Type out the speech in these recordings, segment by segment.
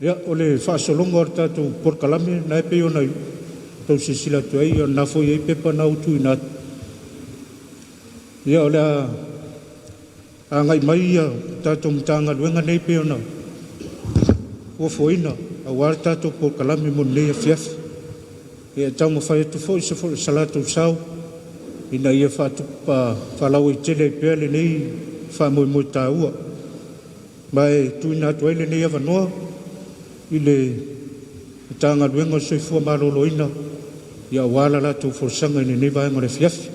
Ia, o le faasologa o le tatou polokalame lena e pei ona outou silasila atu ai, o lena foi e i ai pepa na ua tuuina atu. Ia, o le a agai mai tatou Matagaluega nei pei ona fuafuaina aua le tatou polokalame mo lenei afiafi. Ia, e taumafai atu foi se latou sao ina ia faalauaitele ai pea lenei faamoemoe taua. Ma e tuuina atu ai lenei avanoa i le Matagaluega o le Soifua Maloloina aua la latou folasaga i lenei vaega o le afiafi.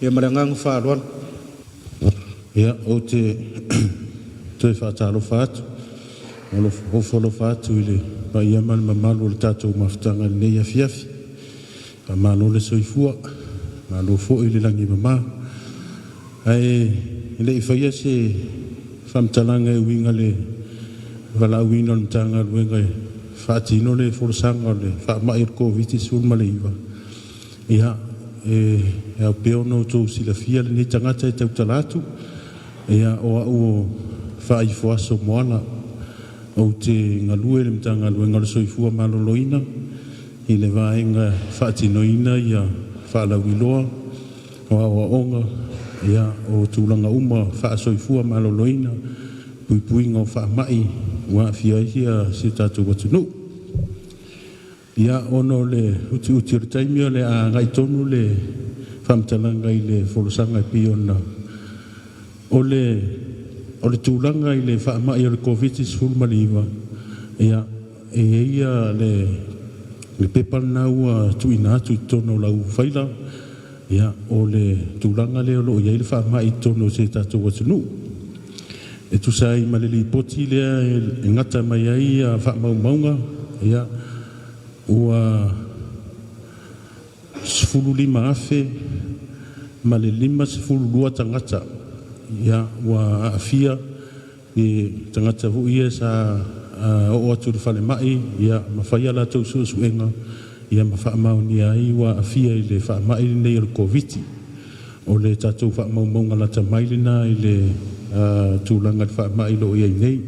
Ia ma le agaga faaaloalo. Ia, ou te toe faatalofa atu ma ofo alofa atu i le paia ma le mamalu o le tatou mafutaga i lenei afiafi. Faamalo le soifua, malo foi le lagi e mama. Ae le i faia se faamatalaga e uiga i le valaauina o le Matagaluega e faatino le folasaga o le faamai o le Koviti-19, ia, e ao pea ona outou silafia lenei tagata e tautala atu, o au o Faaifoaso Moala. Ou te galue i le Matagaluega o le Soifua Maloloina i le vaega e faatinoina faalauiloa o aoaoga o tulaga uma faa-soifua maloloina, puipuiga o faamai ua aafia ai si o tatou atunuu. Ia, ona o le utiuti o le taimi, o le a agai tonu le faamatalaga i le folasaga e pei ona… O le tulaga i le faamai o le Koviti-19, ia, e i ai le pepa lena ua tuuina atu i totonu o lau faila, o le tulaga lea o lo o i ai le faamai i totonu o si o tatou atunuu. E tusa ai ma le lipoti lea e gata mai ai faamaumauga, ua 15,052 tagata ua aafia i tagata foi ia sa oo atu i le falemai ma fai a latou suesuega ma faamaonia ai ua aafia i le faamai lenei o le Koviti. O le tatou faamaumauga lata mai lena i le tulaga i le faamai o lo o i ai nei.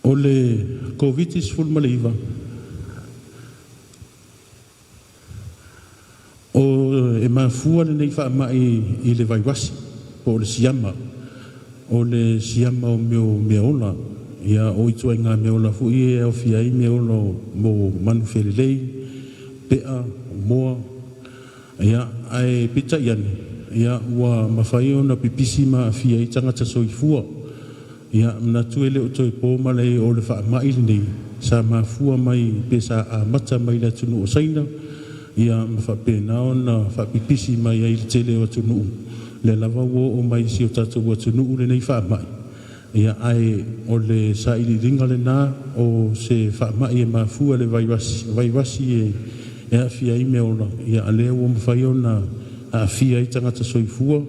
O le Koviti-19, e mafua lenei faamai i le vairasi po o le siama. O le siama o mea o meaola, o ituaiga meaola foi ia e aofia ai meaola mo manufelelei, pea, moa. Ae peitai ane, ua mafai ona pipisi ma aafia ai tagata soifua. Ia, e manatu e le o toe po malae o le faamai lenei sa mafua mai pe sa amata mai le atunuu o Saina ma faapena ona faapipisi mai ai i le tele o atunuu, lea lava ua oo mai i si o tatou atunuu lenei faamai. Ae o le sailiiliga lena o se faamai e mafua i le vairasi, o vairasi e aafia ai meaola, a o lea ua mafai ona aafia ai tagata soifua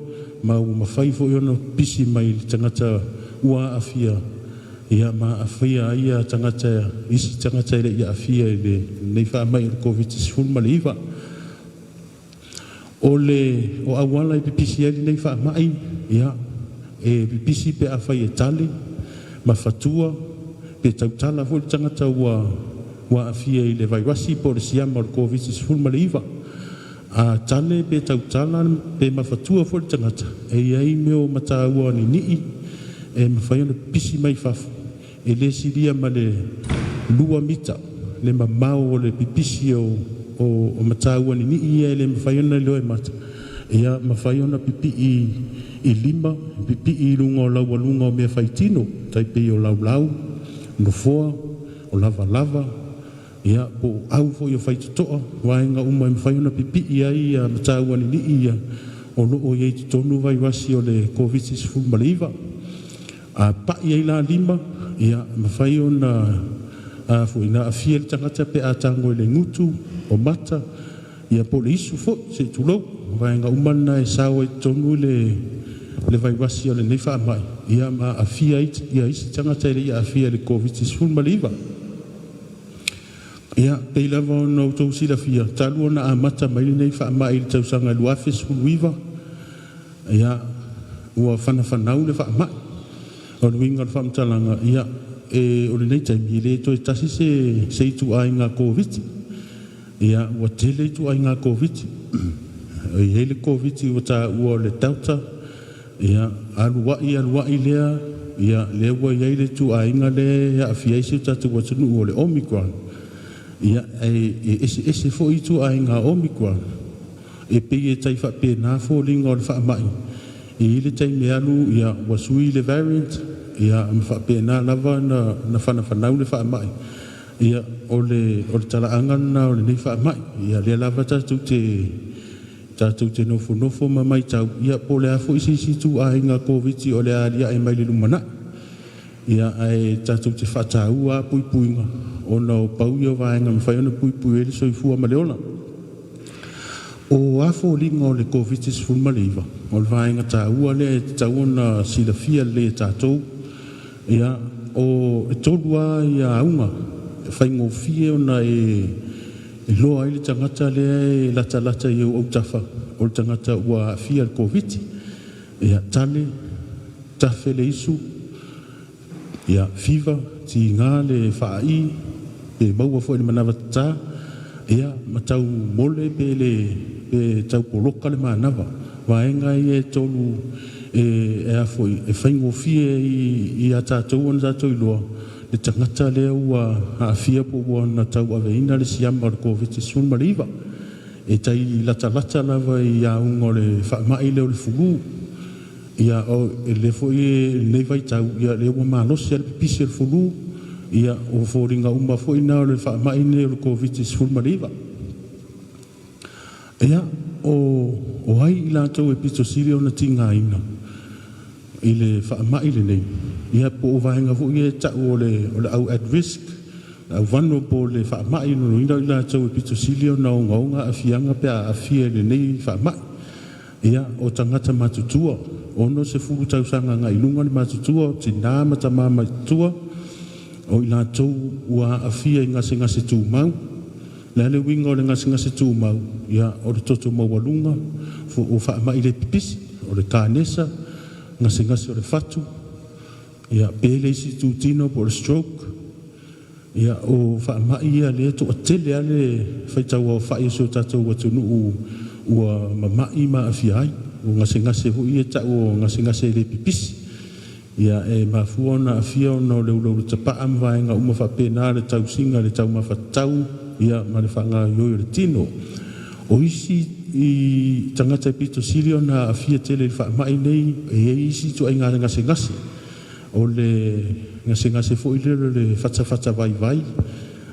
ma ua mafai foi ona pipisi mai le tagata ua aafia ma aafia ai tagata, isi tagata e le i aafia i lenei faamai o le Koviti-19. O auala e pipisi ai lenei faamai, e pipisi pe afai e tale, mafatua pe tautala foi le tagata ua aafia i le vairasi po o le siama o le Koviti-19. A tale pe tautala pe mafatua foi le tagata, e i ai mea o mataua ninii e mafai ona pipisi mai fafo, e le silia ma le 2 mita le mamao o le pipisi o mataua ninii ia e le mafai ona iloa e mata, mafai ona pipii i lima, pipii i luga o laualuga o mea faitino, tai pei o laulau, nofoa, o lavalava, po o au foi o faitotoa, vaega uma e mafai ona pipii ai mataua ninii ia o lo o i ai i totonu vairasi o le Koviti-19. A pai ai la lima, mafai ona aafia le tagata pe a tago i le gutu, o mata, po o le isu foi se i tulou. O vaega uma na e sao ai i totonu le vairasi o lenei faamai, ma aafia ai isi tagata e le i aafia i le Koviti-19. Ia, pei lava ona outou silafia, talu ona amata mai lenei faamai i le tausaga 2019, ua fanafanau le faamai. O le uiga o le faamatalaga, E o lenei taimi e le toe tasi se ituaiga Koviti. Ia, ua tele ituaiga Koviti. E i ai le Koviti ua taua o le Delta, ia alu ai alu ai lea, ia lea ua i ai le ituaiga lea e aafia ai si o tatou atunuu o le Omicron. Ia, e eseese foi ituaiga Omicron. E pei e tai faapena foliga o le faamai, e i ai le taimi e alu ua sui le variant, ia ma faapena lava ona fanafanau le faamai. Ia, o le talaaga lena o lenei faamai. Ia lea lava tatou te nofonofo ma matau, ia po o le a foi se isi ituaiga Koviti o le a alia'e mai i le lumanai. Ia, ae tatou te faataua lava puipuiga ona o pau ia o vaega e mafai ona puipui ai le soifua ma le ola. O a foliga o le Koviti-19, o le vaega taua lea e tatau ona silafia lelei e tatou. Ia, e tolu lava auga e faigofie ona e iloa ai le tagata lea e latalata i ou autafa o le tagata ua aafia i le Koviti. Ia, tale, tafe le isu, ia fiva, tiga le faai, pe maua foi i le manava tata, ia ma tau mole pe le pe tau poloka le manava. Vaega ia e tolu e a foi e faigofie ia tatou ona tatou iloa le tagata lea ua aafia po ua na tauaveina le siama o le Koviti-19. E tai latalata lava i auga o le faamai lea o le fulu. Ia, o lea foi i lenei vaitau, ia lea ua malosi lava le pipisi o le fulu. Ia, o foliga uma foi na o le faamai lenei o le Koviti-19. Ia, o ai i latou e pito sili ona tigaina i le faamai lenei? Ia, po o vaega foi ia e tau o le au at risk, le au vulnerable i le faamai, lona uiga o i latou e pito sili ona ogaoga aafiaga pe a aafia i lenei faamai. Ia, o tagata matutua, 60 tausaga agai i luga le matutua, o tina ma tama matutua, o i latou ua aafia i gasegase tumau. O le a le uiga o le gasegase tumau? Ia, o le toto maualuga, o faamai le pipisi, o le kanesa, gasegase o le fatu, ia pe le isi itutino po o le stroke. Ia, o faamai ia lea e toatele lava le faitau aofai o si o tatou atunuu ua mamai ma aafia ai. O gasegase foi ia e tau o gasegase le pipisi. Ia, e mafua ona aafia ona o le ulaula tapaa ma vaega uma faapena, le tausiga, le taumafa tatau, ia ma le faagaoioi o le tino. O isi i tagata e pito sili ona aafia tele i le faamai nei, e i ai isi ituaiga gasegase. O le gasegase foi lea o le fatafata vaivai,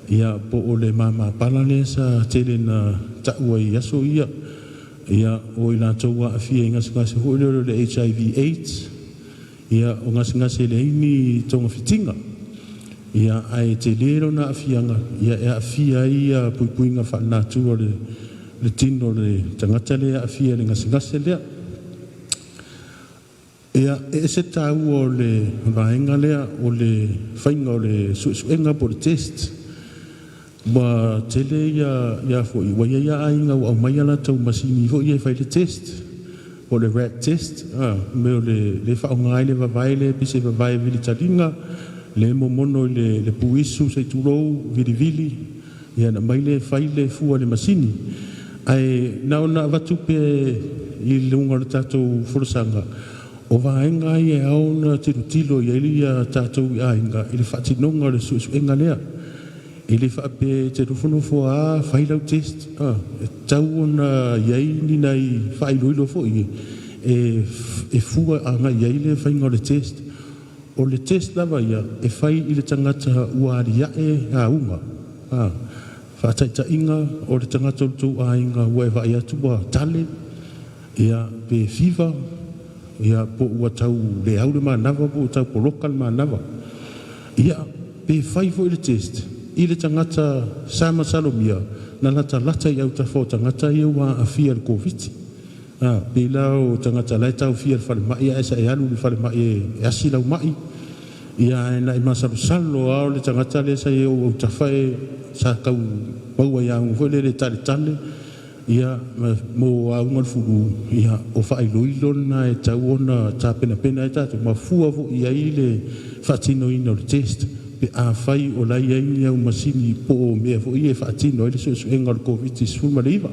ia po o le mamapala lea sa tele na taua i aso ia. Ia, o i latou ua aafia i gasegase foi lea o le HIV AIDS, ia o gasegase e leai ni togafitiga. Ia, ae tele lona aafiaga, ia e aafia ai ia puipuiga faalenatura o le tino o le tagata lea e aafia i le gasegase lea. Ia, e ese taua o le vaega lea o le faiga o le suesuega po o le test. Ua tele ia foi, ua i ai aiga ua aumai a latou masini foi ia e fai le test, po o le rat test, mea o le faaaoga ai le vavae lea pei se vavae vilitaliga, le momono i le puisu se i tulou, vilivili, ia na aumai lea e fai le fua i le masini. Ae na ona avatu pea i luga o le tatou folasaga, o vaega ia e ao ona tilotilo i ai ia tatou i aiga i le faatinoga o le suesuega lea. E le faapea e te nofonofo lava fai lau test, e tatau ona i ai ni nai faailoilo foi e fua agai i ai le faiga o le test. O le test lava ia e fai i le tagata ua alia'e auga. Faataitaiga, o le tagata o le tou aiga ua e vaai atu ua tale, ia pe fiva, ia po ua tau leau le manava po ua tau poloka le manava. Ia, pe fai foi le test i le tagata sa masalomia na latalata i autafa o tagata ia ua aafia i le Koviti. Pei la o tagata la e taofia i le falemai ae sa e alu i le falemai e asi lau mai, ia ae na e masalosalo lava o le tagata lea sa i ou autafa e sa tau maua i auga foi lele e taletale, ia mo auga o le fulu, ia o faailoilo lena e tatau ona tapenapena ai tatou ma fua foi i ai le faatinoina o le test. pe afai o la e i ai ni au masini po o mea foi ia e faatino ai le suesuega o le Koviti-19.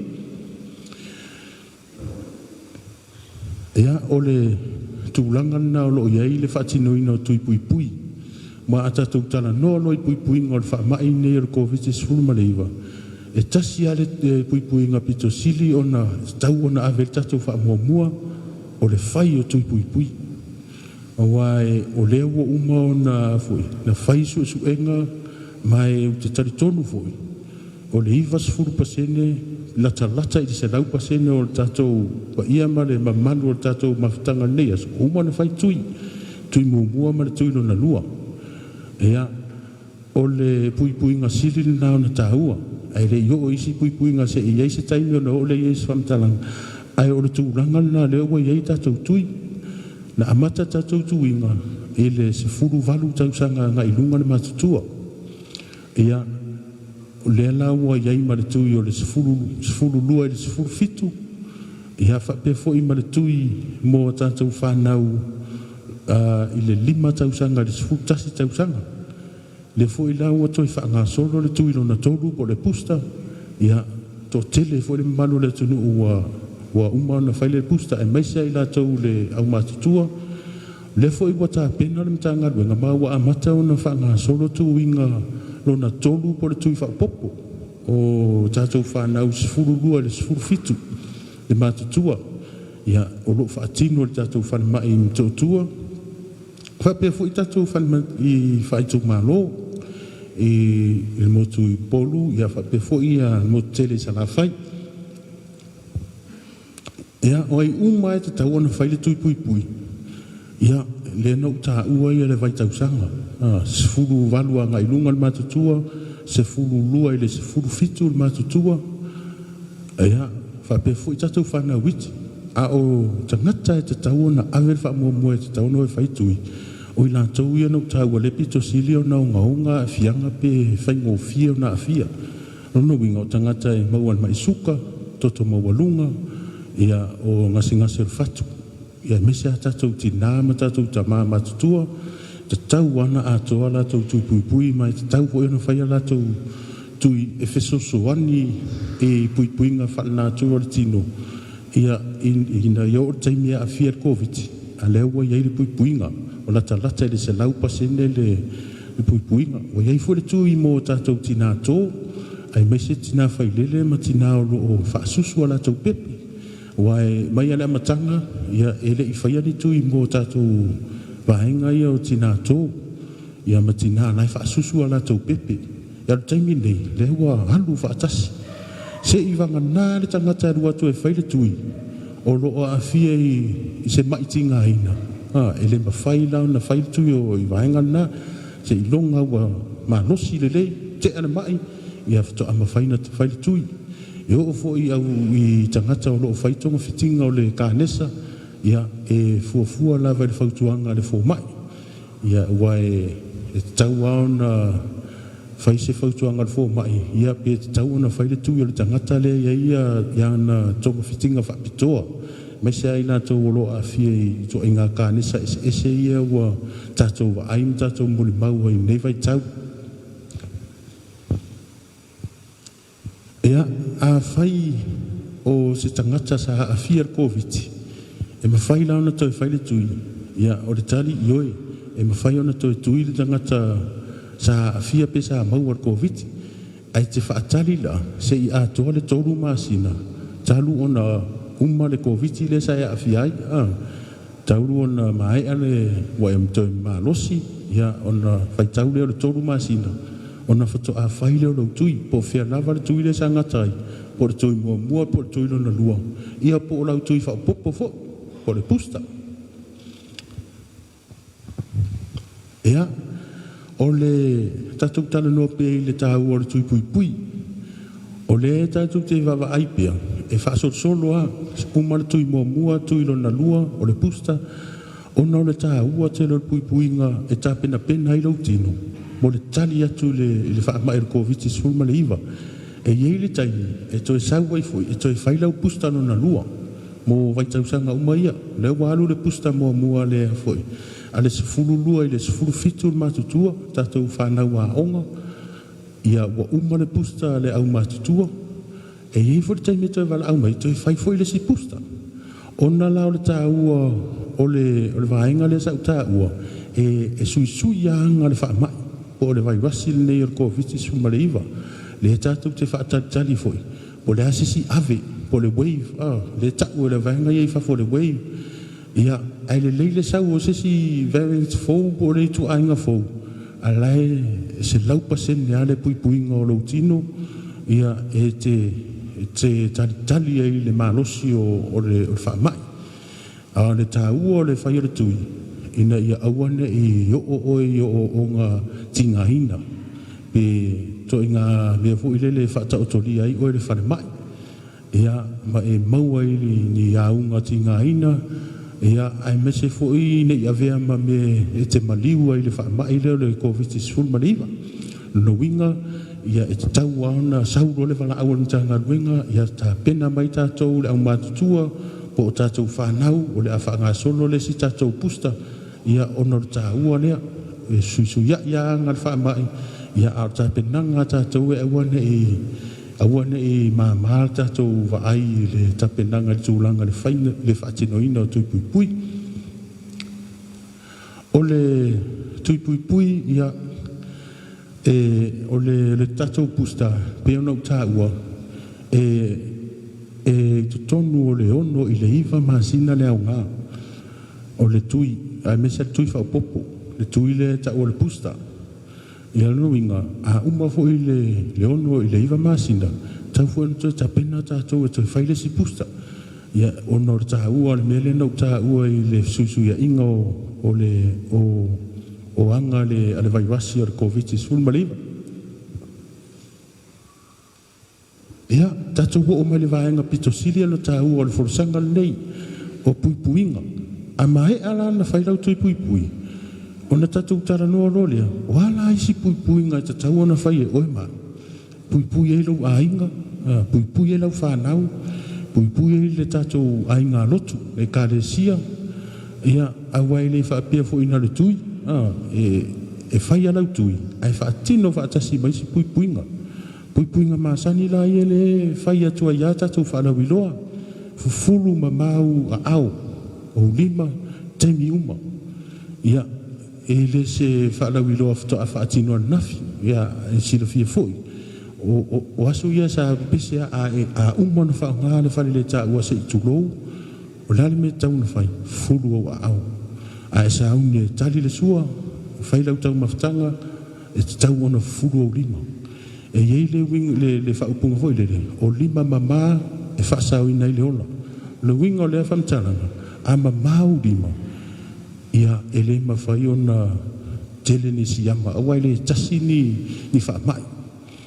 Ia, o le tulaga lena o lo o i ai le faatinoina o tui puipui. Ma a tatou talanoa loa i puipuiga o le faamai lenei o le Koviti-19, e tasi lava le puipuiga pito sili ona tatau ona ave i ai le tatou faamuamua, o le fai o tui puipui. Aua o lea ua uma ona fai suesuega, ma ou te talitonu foi, o le 90% latalata i le 100% o le tatou paia ma le mamalu o le tatou mafutaga i lenei aso, ua uma ona fai tui, tui muamua ma le tui lona lua. Ia, o le puipuiga sili lena ona taua, ae le i oo i isi puipuiga se i i ai se taimi ona oo lea i ai o se faamatalaga. Ae o le tulaga lena o lea ua i ai tatou tui. Na amata tatou tuiga i le 18 tausaga agai i luga le matutua. Ia, o lea la ua i ai ma le tui o le 12 i le 17, ia faapea foi ma le tui mo tatou fanau i le 5 tausaga i le 11 tausaga. Lea foi la ua toe faagasolo le tui lona tolu po o le booster, ia toatele foi le mamalu o le atunuu ua uma ona fai le booster aemaise i latou le aumatutua. O lea foi ua tapena le Matagaluega ma ua amata ona faagasolo tuiga lona tolu po o le tui faaopoopo o tatou fanau 12 i le 17 le matutua. Ia, o lo o faatino e le tatou falemai i Motootua faapea foi tatou falemai faaitumalo i le motu i Upolu ia faapea foi le motu tele i Salafai. Ia, o ai uma lava e tatau ona fai le tui puipui, ia lea na ou taua le vaitausaga, 18 agai i luga le matutua, 12 i le 17 le matutua, ia faapea foi tatou fanau iti. A o tagata e tatau ona ave le faamuamua e tatau ona o e fai tui, o i latou ia na ou taua lea e pito sili ona ogaoga aafiaga pe faigofie ona aafia. O lona uiga o tagata e maua i le mai suka, toto maualuga, ia o gasegase o le fatu, ia aemaise lava tatou tina ma tatou tama matutua, tatau lava ona atoa latou tui puipui ma e tatau foi ona fai a latou tui e fesoasoani i puipuiga faalenatura o le tino ia ina ia oo le taimi e aafia i le Koviti, a o lea ua i ai le puipuiga ua latalata i le 100% le puipuiga. Ua i ai foi le tui mo tatou tina to, aemaise tina failele ma tina o lo o faasusu a latou pepe. Aua e mai lava i le amataga e le i faia ni tui mo tatou vaega ia o tina to ia ma tina la e faasusu a latou pepe. A o le taimi lenei, lea ua alu faatasi. Se i vagana le tagata e alu atu e fai le tui o lo o aafia i se mai tigaina, e le mafai la ona fai le tui o i vaega lena, seiloga ua malosi lelei, tea le mai, ia faatoa mafai ona fai le tui. E oo foi i tagata o lo o fai togafitiga o le kanesa, ia e fuafua lava i le fautuaga a le fomai. Ia aua e tatau lava ona fai se fautuaga a le fomai, ia pe tatau ona fai le tui o le tagata lea e i ai ana togafitiga faapitoa, aemaise lava i latou o lo o aafia i ituaiga kanesa eseese ia ua tatou vaai ma tatou molimau ai i lenei vaitau. Ia, afai o se tagata sa aafia i le Koviti, e mafai la ona toe fai le tui? Ia, o le tali, ioe, e mafai ona toe tui le tagata sa aafia pe sa maua i le Koviti. Ae te faatali la se i atoa le 3 masina talu ona uma le Koviti lea sa e aafia ai, talu ona maea le ua e toe malosi, ia ona faitau lea o le 3 masina ona faatoa fai lea o lau tui, po o fea lava le tui lea sa gata ai, po o le tui muamua po o le tui lona lua, ia po o lau tui faaopoopo foi, po o le booster. Ia, o le tatou talanoa pea i le taua o le tui puipui. O lea tatou te vaavaai pea, e faasolosolo lava, uma le tui muamua, tui lona lua, o le booster, ona o le taua tele o le puipuiga e tapenapena ai lou tino mo le tali atu i le faamai o le Koviti-19. E i ai le taimi e toe sau ai foi e toe fai lau booster lona lua mo vaitausaga uma ia. O lea ua alu le booster muamua lea foi A le 12 i le 17 le matutua, tatou fanau aoga, ia ua uma le booster a le aumatutua, e i ai foi le taimi e toe valaau mai, toe fai foi le isi booster. Ona la o le taua o le vaega lea sa ou taua, e suisui aga o le faamai po o le vairasi lenei o le Koviti-19, lea tatou te faatalitali foi po o le a se isi ave po o le wave, lea e tau e le vaega ia i fafo o le wave. Ia, ae lelei le sau o se isi variant fou po o le ituaiga fou, a o la e 100% lava le puipuiga o lou tino, ia e te talitali ai i le malosi o le faamai. A o le taua o le fai o le tui, ina ia aua ne i oo oe i ooooga tigaina pe ituaiga mea foi lele e faataotolia ai oe i le falemai, ia ma e maua i ni auga tigaina, ia aemaise foi ne i avea ma mea e te maliu ai i le faamai lea o le Koviti-19. Lona uiga, ia e tatau lava ona sau loa le valaau a le Matagaluega, ia tapena mai tatou le aumatutua po o tatou fanau o le a faagasolo le isi tatou booster, ia ona o le taua lea, e fesuisuiai lava aga o le faamai, a o le tapenaga a tatou e aua ne i mama le tatou vaai i le tapenaga i le tulaga i le faatinoina o tui puipui. O le tui puipui, ia, o le tatou booster pei ona ou taua, e i totonu o le 6 i le 9 masina le aoga o le tui, aemaise le tui faaopoopo, le tui lea e tau o le booster. Ia lona uiga, a uma foi le 6 i le 9 masina, tatau foi ona toe tapena tatou e toe fai le isi booster. Ia, ona o le taua o le mea lea na ou taua i le fesuisuiaiga o aga a le vairasi o le Koviti-19. Ia, tatou oo mai le vaega pito sili ona taua o le folasaga lenei, o puipuiga. A maea la ona fai lau tui puipui, ona tatou talanoa loa lea, o a la isi puipuiga e tatau ona fai e oe ma au? Puipui ai lou aiga, puipui ai lau fanau, puipui ai le tatou aiga lotu, le ekalesia, ia aua e le faapea foi na o le tui, e fai lava lau tui, ae faatino faatasi ma isi puipuiga. Puipuiga masani la ia lea e fai atu ai lava tatou faalauiloa, fufulu mamao aao, ou lima, taimi uma. Ia, e le se faalauiloa faatoa faatino ananafi, ia e silafia foi. O aso ia sa pepese a uma ona faaaoga le faleletaua se i tulou, o le a le mea e tatau ona fai? Fufulu ou aao. A e sauni e tali le sua, fai lau taumafataga, e tatau ona fufulu ou lima. E i ai le faaupuga foi lele, o lima mama e faasaoina ai le ola. O le uiga o lea faamatalaga, a mama ou lima, ia e le mafai ona tele ni siama, aua e le tasi ni faamai.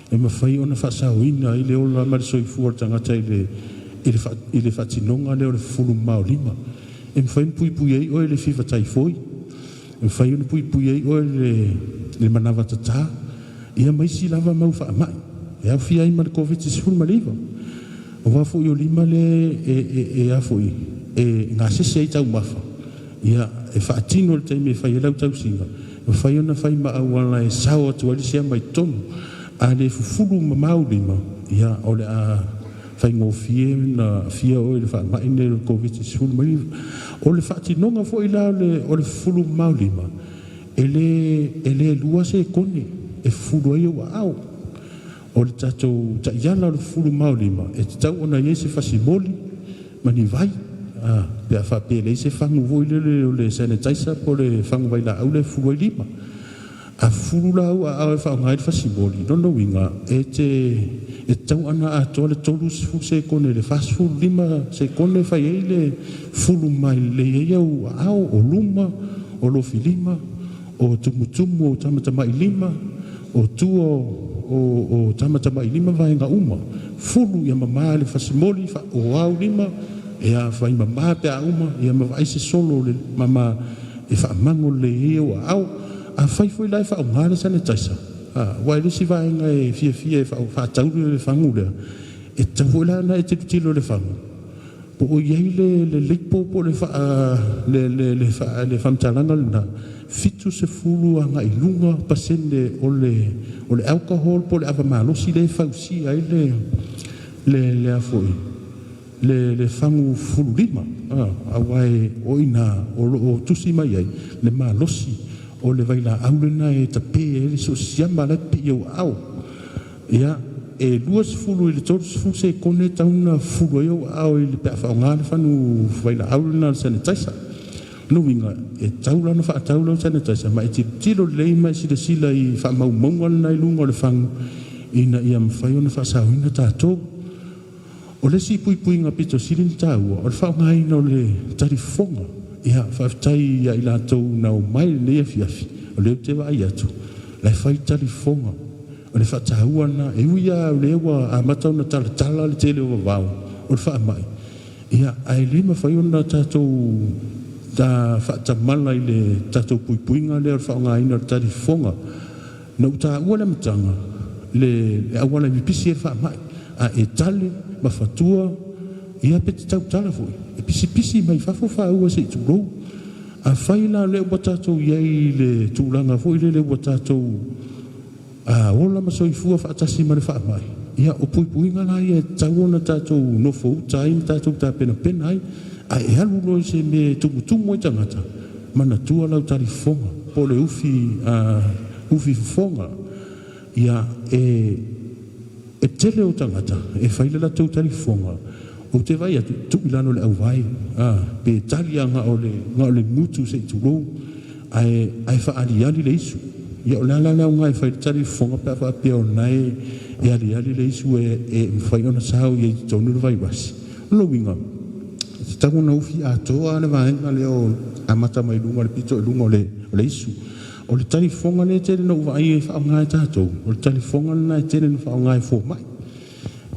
E mafai ona faasaoina ai le ola ma le soifua o le tagata i le faatinoga lea o le fufulu mamao o lima. E mafai ona puipui ai oe i le fiva taifoi, e mafai ona puipui ai oe i le manava tata, ia ma isi lava mau faamai, e aofia ai ma le Koviti-19. Aua foi o lima lea e gasese ai taumafa, ia e faatino le taimi e fai ai lau tausiga, e mafai ona fai ma auala e sao atu ai le siama i totonu. A le fufulu mamao lima, ia o le a faigofie na aafia oe i le faamai lenei o le Koviti-19. O le faatinoga foi la o le fufulu mamao lima, e le 2 sekone e fufulu ai ou aao. O le tatou taiala o le fufulu mamao lima, e tatau ona i ai se fasimoli ma ni vai, pe a faapea e leai se fagu foi lele o le sanitizer po o le fagu vailaau lea e fufulu ai lima. A fufulu la au aao e faaaoga ai le fasimoli, lona uiga e tatau ona atoa le 30 sekone i le 45 sekone e fai ai le fufulu mai lelei ai au aao, o luma, o lofilima, o tumutumu o tamatamai lima, o tua o tamatamai lima vaega uma. Fufulu ia mama le fasimoli, o au lima, ia fai mama pe a uma, ia ma vaai se solo le mama e faamago lelei ai au aao. A fai foi la e faaaoga le sanitizer, aua e le isi vaega e fiafia e faatauli le fagu lea, e tatau foi la ona e tilotilo i le fagu, po Po o i ai le label po o le le faamatalaga lena 70 agai i luga pasene o le alcohol po o le ava malosi lea e fausia ai le a foi le fagu fululima, aua o ina o lo o tusi mai ai le malosi o le vailaau lena e tape ai le siosiama la e pipii i ou aao. Ia, e 20 i le 30 sekone e tatau ona fufulu ai ou aao i le pe a faaaoga le fagu vailaau lena, le sanitizer. Lona uiga e tatau la ona faatau lau sanitizer ma e tilotilo lelei ma e silasila i faamaumauga lena i luga o le fagu ina ia mafai ona faasaoina tatou. O le isi puipuiga pito sili ona taua o le faaaogaina o le talifofoga. Ia, faafetai ia i latou na omai i lenei afiafi, o lea ou te vaai atu la e fai talifofoga. O le faataua lena, e ui lava o lea ua amata ona talatala le tele o vavao o le faamai, ia ae le mafai ona tatou ta faatamala i le tatou puipuiga lea o le faaaogaina o le talifofoga. Na ou taua le amataga le auala e pipisi ai le faamai, a e tale ma fatua ia pe te tautala foi e pisipisi mai fafo faua, se i tulou. Afai la lea ua tatou i ai i le tulaga foi lele ua tatou ola ma soifua faatasi ma le faamai, ia o puipuiga la ia e tatau ona tatou nofouta ai ma tatou tapenapena ai. Ae alu loa i se mea e tumutumu ai tagata, manatua lau talifofoga po o le ufi fofoga. Ia, e tele o tagata e fai le latou talifofoga, ou te vaai atu, tuu i lalo o le auvae pe tali lava na o le gutu, se i tulou, ae faaaliali le isu. Ia, o le ala le aoga e fai le talifofoga pe a faapea o lena e aliali le isu e mafai ona sao i ai i totonu le vairasi. O lona uiga e tatau ona ufi atoa le vaega lea o amata mai luga o le pito i luga o le isu. O le talifofoga lea e tele na ou vaai e faaaoga e tatou, o le talifofoga lena e tele na faaaoga e fomai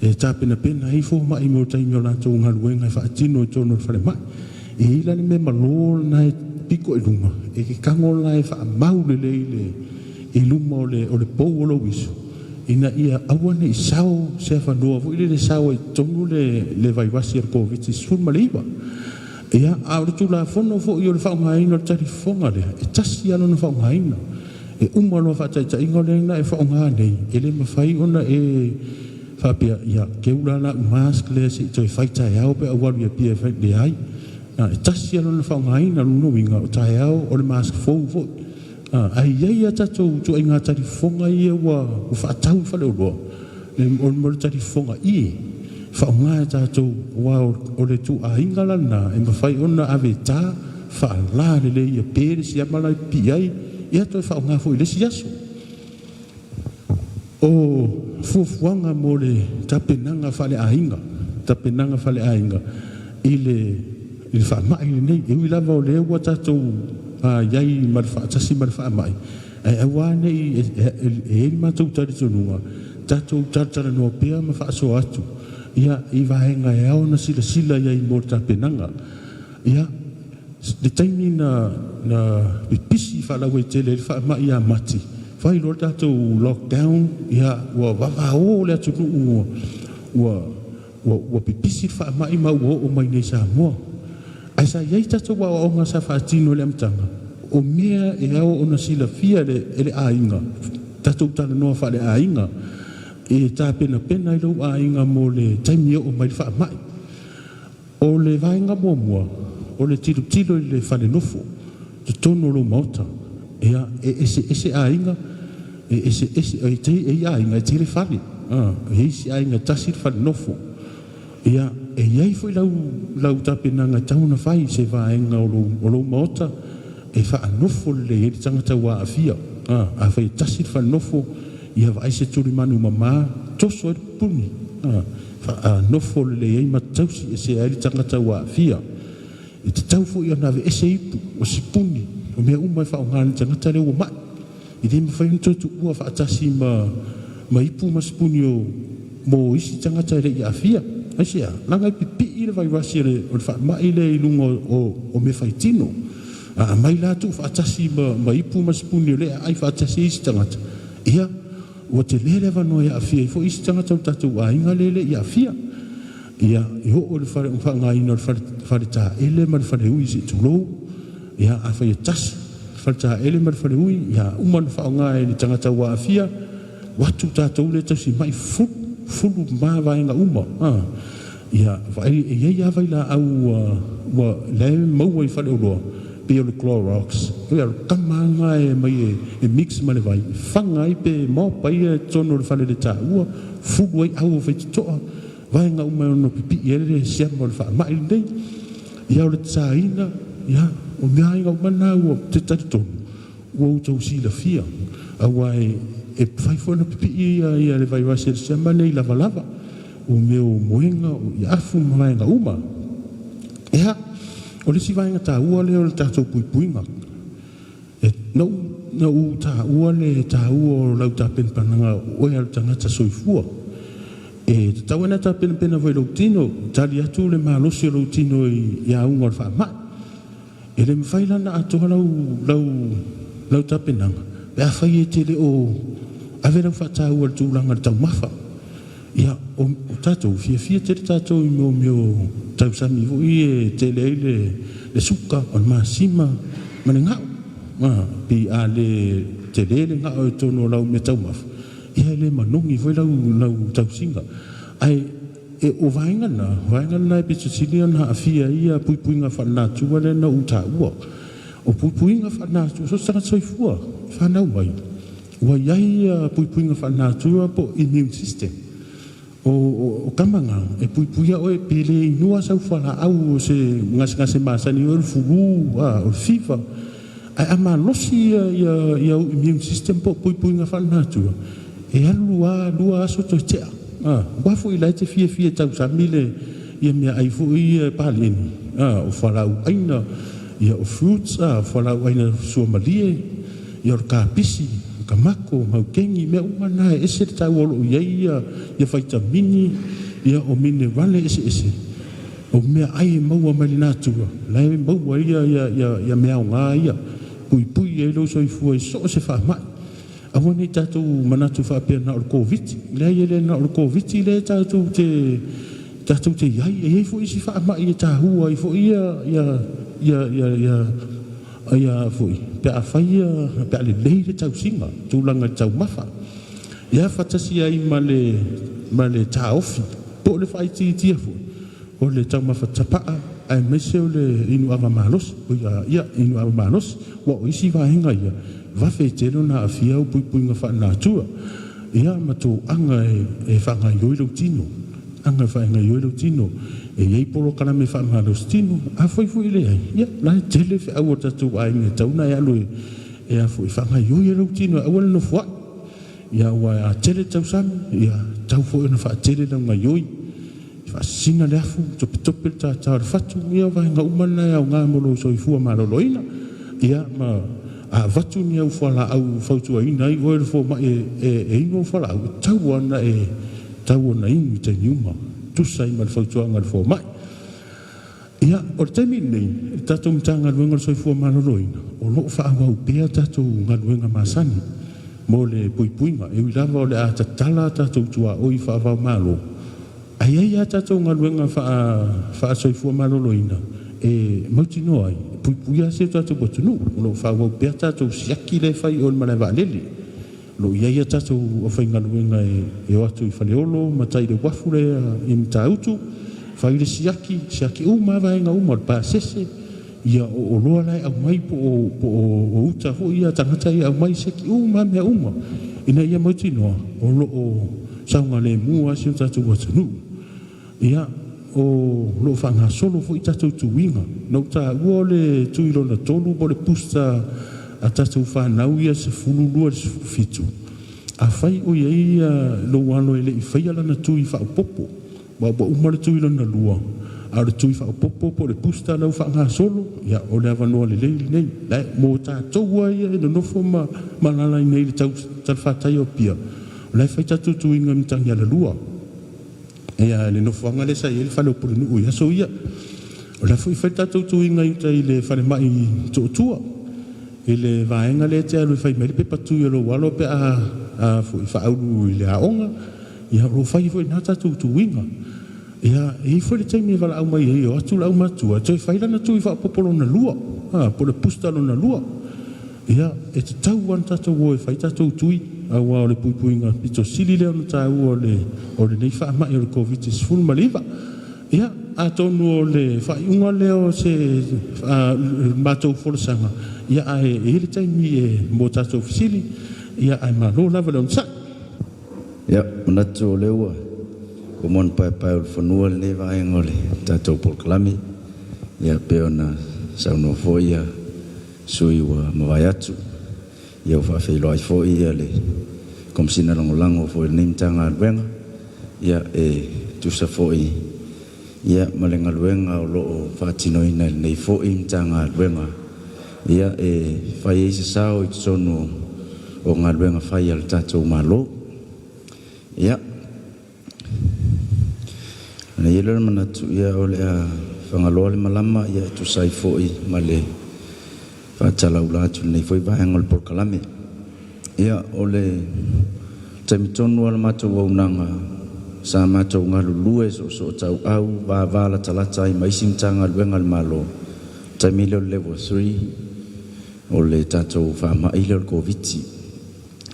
e tapenapena ai fomai mo le taimi o latou galuega e faatino i totonu o le falemai. E i ai la le mea malo lena e piko i luga e ke kago la e faamau lelei le i luma o le pou o lou isu ina ia aua ne i sao se avanoa foi lele sao ai totonu le vairasi o le Koviti-19. Ia, a o le tulafono foi o le faaaogaina o le talifofoga lea, e tasi lava lona faaaogaina e uma loa. Faataitaiga, o lea na e faaaoga nei, e le mafai ona e faapea, ia keu la lau mask lea se i toe fai taeao pe ou alu i Apia e fai. Leai, e tasi lava lona faaaogaina. Lona uiga o taeao o le mask fou foi. Ae i ai a tatou ituaiga talifofoga ia ua faatau i faleoloa, o le talifofoga ie faaaoga e tatou, aua o le ituaiga la lena e mafai ona ave ta faala lelei ia pe le siama la e pipii ai, ia toe faaaoga foi i le isi aso. O fuafuaga mo le tapenaga faaleaiga, tapenaga faaleaiga i le faamai lenei, e ui lava o lea ua tatou i ai ma le faatasi ma le faamai, ae aua nei e i ai le matou talitonuga tatou talatalanoa pea ma faasoa atu ia i vaega e ao ona silasila i ai mo le tapenaga. Ia, le taimi na pipisi faalauaitele ai le faamai ia Mati, fai loa le tatou lockdown, ia ua vavao le atunuu, ua pipisi le faamai ma ua oo mai nei Samoa. Ae sa i ai tatou aoaoga sa faatino i le amataga o mea e ao ona silafia e le aiga, tatou talanoa faaleaiga e tapenapena ai lou aiga mo le taimi e oo mai le faamai. O le vaega muamua o le tilotilo i le fale nofo totonu o lou maota. Ia, e eseese aiga, e eseese e i aiga e tele fale, e isi aiga e tasi le fale nofo. Ia, e i ai foi lau tapenaga e tatau ona fai se vaega o lou maota e faanofo lelei ai le tagata ua aafia. Afai e tasi le fale nofo, ia vaai se tulimanu mama toso ai le pupuni, faanofo lelei ai ma tausi ese ai le tagata ua aafia. E tatau foi ona aveese ipu o sipuni o mea uma e faaaoga le tagata lea ua mai, e le mafai ona toe tuua faatasi ma ipu ma sipuni o mo isi tagata e le i aafia. Aisea? Laga e pipii le vairasi o le faamai lea i luga o mea faitino. A aumai la tuu faatasi ma ipu ma sipuni o lea aai faatasi ai isi tagata, ia ua tele le avanoa e aafia ai foi isi tagata o le tatou aiga lea e le i aafia. Ia, e oo i le faaaogaina o le faletaele ma le faleui, se i tulou. Ia, afai e tasi le faletaele ma le faleui, ia uma ona faaaoga e le tagata ua aafia, o atu tatou lea e tausi mai, fulu fulu ma vaega uma. Ia, vaai, e i ai lava vailaau ua la e maua i faleoloa, pei o le Clorox. Ia, o le tama lava e aumai e mix ma le vai, faga ai pe mop ai totonu o le faleletaua, fulu ai au o faitotoa, vaega uma e ono pipii ai le siama o le faamai lenei. Ia, o le tasaina, ia, o mea aiga uma na ua te talitonu ua outou silafia, aua e fai foi ona pipii ia le vairasi o le siama nei lavalava, o mea o moega, o afu ma vaega uma. Ia, o le isi vaega taua lea o le tatou puipuiga. E na ou taua le taua o lau tapenapena oe a le tagata soifua. E tatau ona tapenapena foi i lou tino, tali atu le malosi o lou tino i auga o le faamai. E le mafai la ona atoa lau tapenaga pe afai e te le o ave lau faataua i le tulaga o le taumafa. Ia, o tatou, fiafia tele tatou i mea o tausami foi e tele ai le suka, o le masima ma le ga'u. Pe a le tele le ga'u i totonu o lau mea taumafa, ia e le manogi foi lau tausiga. Ae o vaega na e pito sili ona aafia ai ia puipuiga faalenatura lea na ou taua. O puipuiga faalenatura, so o se tagata soifua fanau mai, ua i ai ia puipuiga faalenatura po o immune system. O tamaga e puipuia oe pe le inua sau fualaau o se gasegase masani o le flu, o le fiva. Ae a malosi ia ou immune system po o puipuiga faalenatura, e alu a 2 aso toe tea. Ua foi la e te fiafia e tausami le ia mea ai foi ia paleni, o fualaau aina, ia o fruits, o fualaau aina suamalie, ia o le kapisi, kamako, maukeni, mea uma na e ese le taua o loo i ai ia faitamini, ia o minerale eseese o mea ai e maua mai le natura la e maua ia mea aoga ia puipui ai lou soifua i so o se faamai. Aua nei tatou manatu faapea na o le Koviti. Leai, e le na o le Koviti lea tatou te iai, e iai foi isi faamai e taua ai foi ia foi pe a fai pe a lelei le tausiga tulaga i le taumafa. Ia faatasi ai ma le taofi po o le faaitiitia foi o le taumafa tapaa aemaise o le inuaga malosi, ia inuaga malosi, ua o isi vaega ia vave tele ona aafia au puipuiga faalenatura. Ia ma toaga e faagaioi lou tino, aga e faagaioi lou tino, e iai polokalame faamalosi tino. Afai foi leai, ia la e tele feau o tatou aiga e tauna e alu e a foi faagaioi e lou tino, aua le nofo ai. Ia, ua a tele tausami, ia tau foi ona faatele lau gaioi, faasina le afu, topetope le tātā o le fatu. Ia, vaega uma na e aoga mo lou soifua maloloina. Ia, ma a avatu ni au fualaau fautuaina ai oe le fomai e inu au fualaau, e tau ana e tau ona inu i taimi uma, tusa ai ma le fautuaga a le fomai. Ia, o le taimi lenei, le tatou Matagaluega o le Soifua Maloloina o loo faaauau pea tatou galuega masani mo le puipuiga. E ui lava o le a tatala tatou tuaoi faava-o-Malo, ae ai a tatou galuega faasoifua maloloina e mautinoa ai e puipuia se tatou atunuu. O loo faaauau pea tatou siaki le fai o le malae vaalele, o loo i ai a tatou aufaigaluega e o atu i Faleolo ma tai le uafu lea i Matautu, fai le siaki, siaki uma vaega uma o le pasese, ia o oloa la e aumai po o uta foi ia tagata ia aumai, siaki uma mea uma ina ia mautinoa o loo saogalemu a si o tatou atunuu. Ia, o loo faagasolo foi tatou tuiga na ou taua o le tui lona tolu po o le booster a tatou fanau ia 12 i le 17. Afai o i ai lou alo e le i faia lana tui faaopopo, ua uma le tui lona lua, a o le tui faaopopo po o le booster lau faagasolo, ia o le avanoa lelei lenei la mo tatou ai e nonofo ma alaala i nei i le talafatai o Apia. O la e fai tatou tuiga i Matagialalua, ia le nofoaga lea sa i ai le fale o Pulenuu i aso ia. O la foi fai tatou tuiga i uta i le falemai Tootua i le vaega lea te alu e fai mai le pepa tui o lou alo pe a foi faaulu i le aoga. Ia, o lo o fai foi na tatou tuiga. Ia, e i ai foi le taimi e valaau mai ai e o atu le aumatua e toe fai lana tui faaopoopo lona lua, po o le booster lona lua. Ia, e tatau lava ona tatou o e fai tatou tui, aua o le puipuiga pito sili lea ona taua o lenei faamai o le Koviti-19. Ia, atonu o le faaiuga lea o se matou folasaga, ia ae i ai le taimi mo tatou fesili, ae malo lava le onosai. Ia, manatu o lea ua uma ona paepae o le fanua lenei vaega o le tatou polokalame. Ia pei ona saunoa foi ia sui ua mavae atu, ia ua faafeiloai foi ia le Komesina Lagolago foi o lenei Matagaluega, ia e tusa foi ia ma le galuega o lo o faatinoina e lenei foi Matagaluega, ia e fai ai se sao i totonu o galuega fai a le tatou Malo. Ia, ona i ai lea o le manatu, ia o le a fagaloa le malama e tusa ai foi ma le faatalaula atu i lenei foi vaega o le polokalame. Ia, o le taimi tonu lava o le matou auaunaga sa matou galulue soosootauau vavalatalata ai ma isi Matagaluega a le Malo, taimi lea o le level 3 o le tatou faamai lea o le Koviti.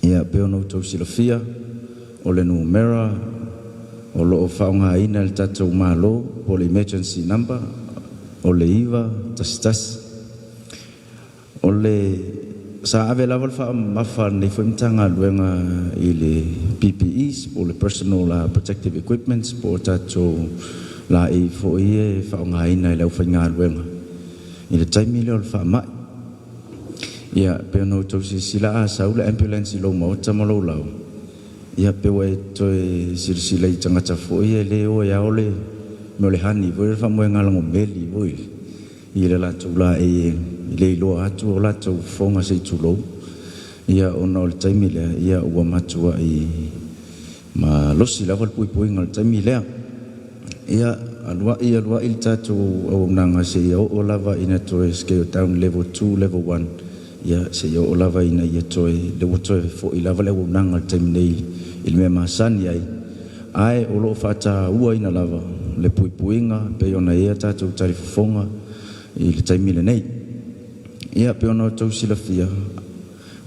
Ia pei ona outou silafia, o le numera o lo o faaaogaina e le tatou Malo po o le emergency number o le 911. O le sa ave lava le faamamafa a lenei foi Matagaluega i le PPEs po o le personal protective equipments po o tatou laei foi ia e faaaogaina e le aufaigaluega i le taimi lea o le faamai. Ia pei ona outou silasila, a sau le ambulance i lou maota ma lou laoa, ia pe ua e toe silasila i tagata foi e le o e ao le mea o le honey foi le faamoega lagomeli foi i le latou laei e le iloa atu o latou fofoga se i tulou. Ia ona o le taimi lea, ia ua matuai malosi lava le puipuiga o le taimi lea. Ia aluai aluai le tatou auaunaga seia oo lava ina toe scale down level 2, level 1, ia seia oo lava ina ia toe lea ua toe foi lava le auaunaga i le taimi nei i le mea masani ai, ae o lo o faatauaina lava le puipuiga pei ona i ai a tatou talifofoga i le taimi lenei. Ia pei ona outou silafia,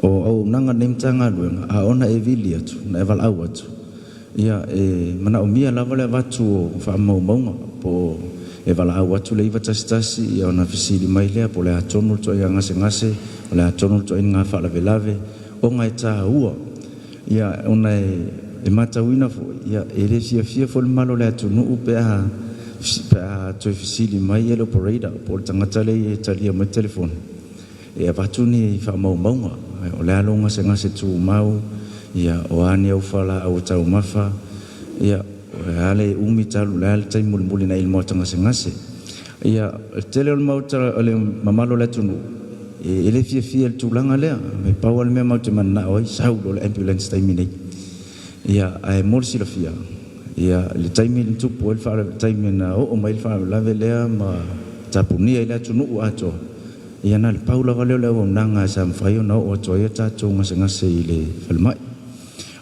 o auaunaga a lenei Matagaluega, a ona e vili atu na e valaau atu, ia e manaomia lava le avatu o faamaumauga po o e valaau atu le 911, ia ona fesili mai lea po o le a tonu le ituaiga gasegase, o le a tonu le ituaiga faalavelave, ona e taua. Ia ona e matauina foi, ia e le fiafia foi le mamalu o le atunuu pe a toe fesili mai le operator po o le tagata lea e talia mai le telefoni e avatu ni faamaumauga, o le a lou gasegase tumau, ia o a ni au fualaau e taumafa, ia o le a le umi talu, le a le taimi mulimuli na e i le maota gasegase. Ia o le tele o le maota o le mamalu o le atunuu e le fiafia i le tulaga lea, e pau lava le mea matou te mananao ai, sau loa le ambulance taimi nei. Ia ae mo le silafia, ia le taimi na tupu ai le taimi na oo mai le faalavelave lea ma tapunia ai le atunuu atoa, ia na o le pau lava lea o le auaunaga sa mafai ona oo atu ai a tatou gasegase i le falemai.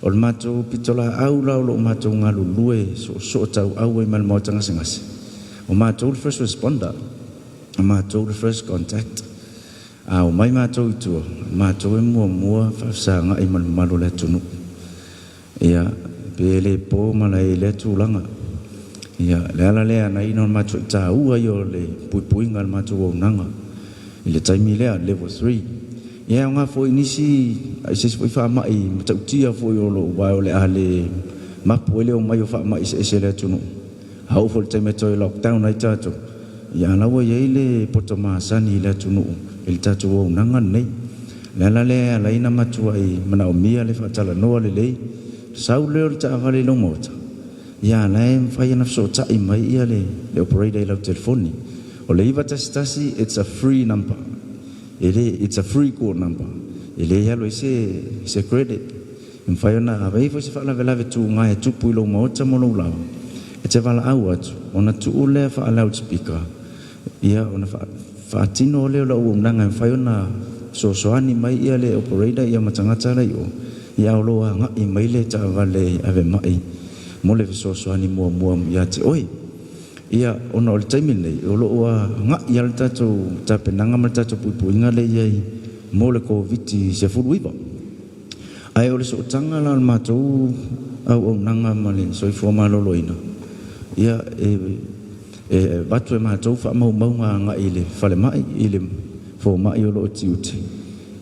O le matou pitolaau la o lo o matou galulue soosootauau ai ma le maota gasegase, o matou le first responder, o matou le first contact. A omai matou i tua, matou e muamua faafesagai ma le mamalu o le atunuu. Ia pe le po malae i lea tulaga. Ia le ala lea na ona matou taua ia o le puipuiga o le matou auaunaga i le taimi lea level 3. Ia e aoga foi i nisi i se isi foi faamai matautia foi o lo o aua o le a le mapu ai le omai o faamai eseese i le atunuu. A oo foi i le taimi e toe lockdown ai tatou, ia a la ua i ai le poto masani i le atunuu i le tatou auaunaga lenei. O le ala lea e ala ai ona matuai manaomia le faatalanoa lelei, sau lea o le taavale i lou maota, ia la e mafai ona fesootai mai ia le operator i lau telefoni. O le 911, it's a free number. E le, it's a free call number. E le alu ai se credit. E mafai ona ave ai foi se faalavelave tuga e tupu i lou maota ma lou laoa, e te valaau atu, ona tuu lea faa-loudspeaker, ia ona faatino lea o le auaunaga e mafai ona fesoasoani mai ia le operator ia ma tagata la i o, ia o lo o agai mai le taavale ave mai mo le fesoasoani muamua ia te oe. Ia, ona o le taimi lenei, o loo agai le tatou tapenaga ma le tatou puipuiga lea e i ai mo le Koviti-19. Ae o le sootaga la o le matou auaunaga ma le Soifua Maloloina, ia e avatu e matou faamaumauga agai i le falemai i le fomai o lo o tiute,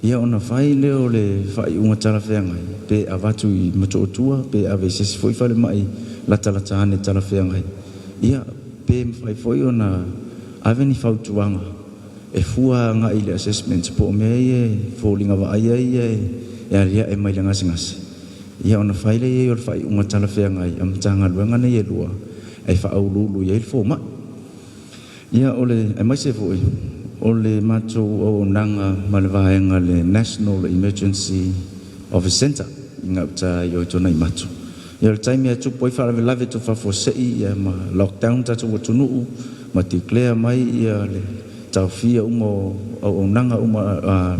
ia ona fai lea o le faaiuga talafeagai pe avatu i Motootua pe ave i se isi foi falemai latalata ane talafeagai, ia pe mafai foi ona ave ni fautuaga e fua agai i le assessment po o mea ia e foliga vaaia ia e aliae mai le gasegase, ia ona fai lea o le faaiuga talafeagai a Matagaluega nei e lua e faauluulu i ai le fomai. Ia o le aemaise foi o le matou auaunaga ma le vaega le National Emergency Office Center i gauta i Tuanaimato. Ia o le taimi e tupu ai faalavelave tu faafuasei ia ma lockdown tatou atunuu ma declare mai ia le taofia uma o auaunaga uma,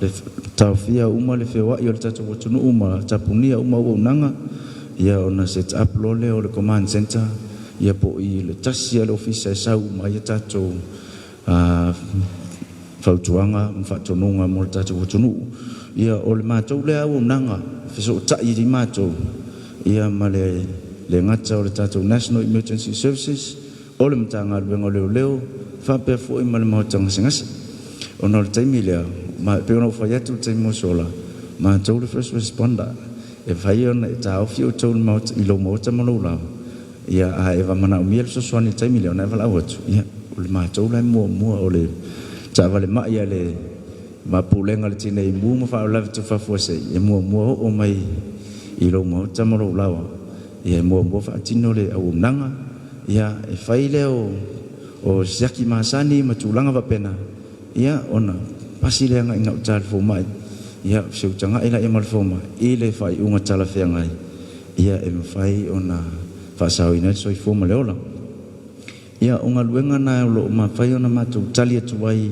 le taofia uma le feoai o le tatou atunuu ma tapunia uma auaunaga, ia ona set up loa lea o le command center, ia po i le tasi le ofisa e sau uma ai tatou fautuaga ma faatonuga mo le tatou atunuu. Ia o le matou lea auaunaga fesootai i matou ia ma le le gata o le tatou National Emergency Services o le Matagaluega o Leoleo faapea foi ma le Maota Gasegase. Ona o le taimi lea, ma pe ona ou fai atu le taimi o sola, matou le first responder e fai ona e taofi outou le maota i lou maota ma lou lava, ia a e manaomia le fesoasoani i le taimi lea ona e valaau atu, ia o le matou la e muamua o le taavale mai a le ma pulega le Tinei Mu ma Faalavelave Tufafuasei e muamua oo mai i lou maota ma lou laoa, ia e muamua faatino le auaunaga, ia e fai lea o siaki masani ma tulaga faapena, ia ona pasi lea agai gauta le fomai, ia feutagai laia ma le fomai i le faaiuga talafeagai ia e mafai ona faasaoina ai le soifua ma le ola. Ia o galuega na o loo mafai ona matou tali atu ai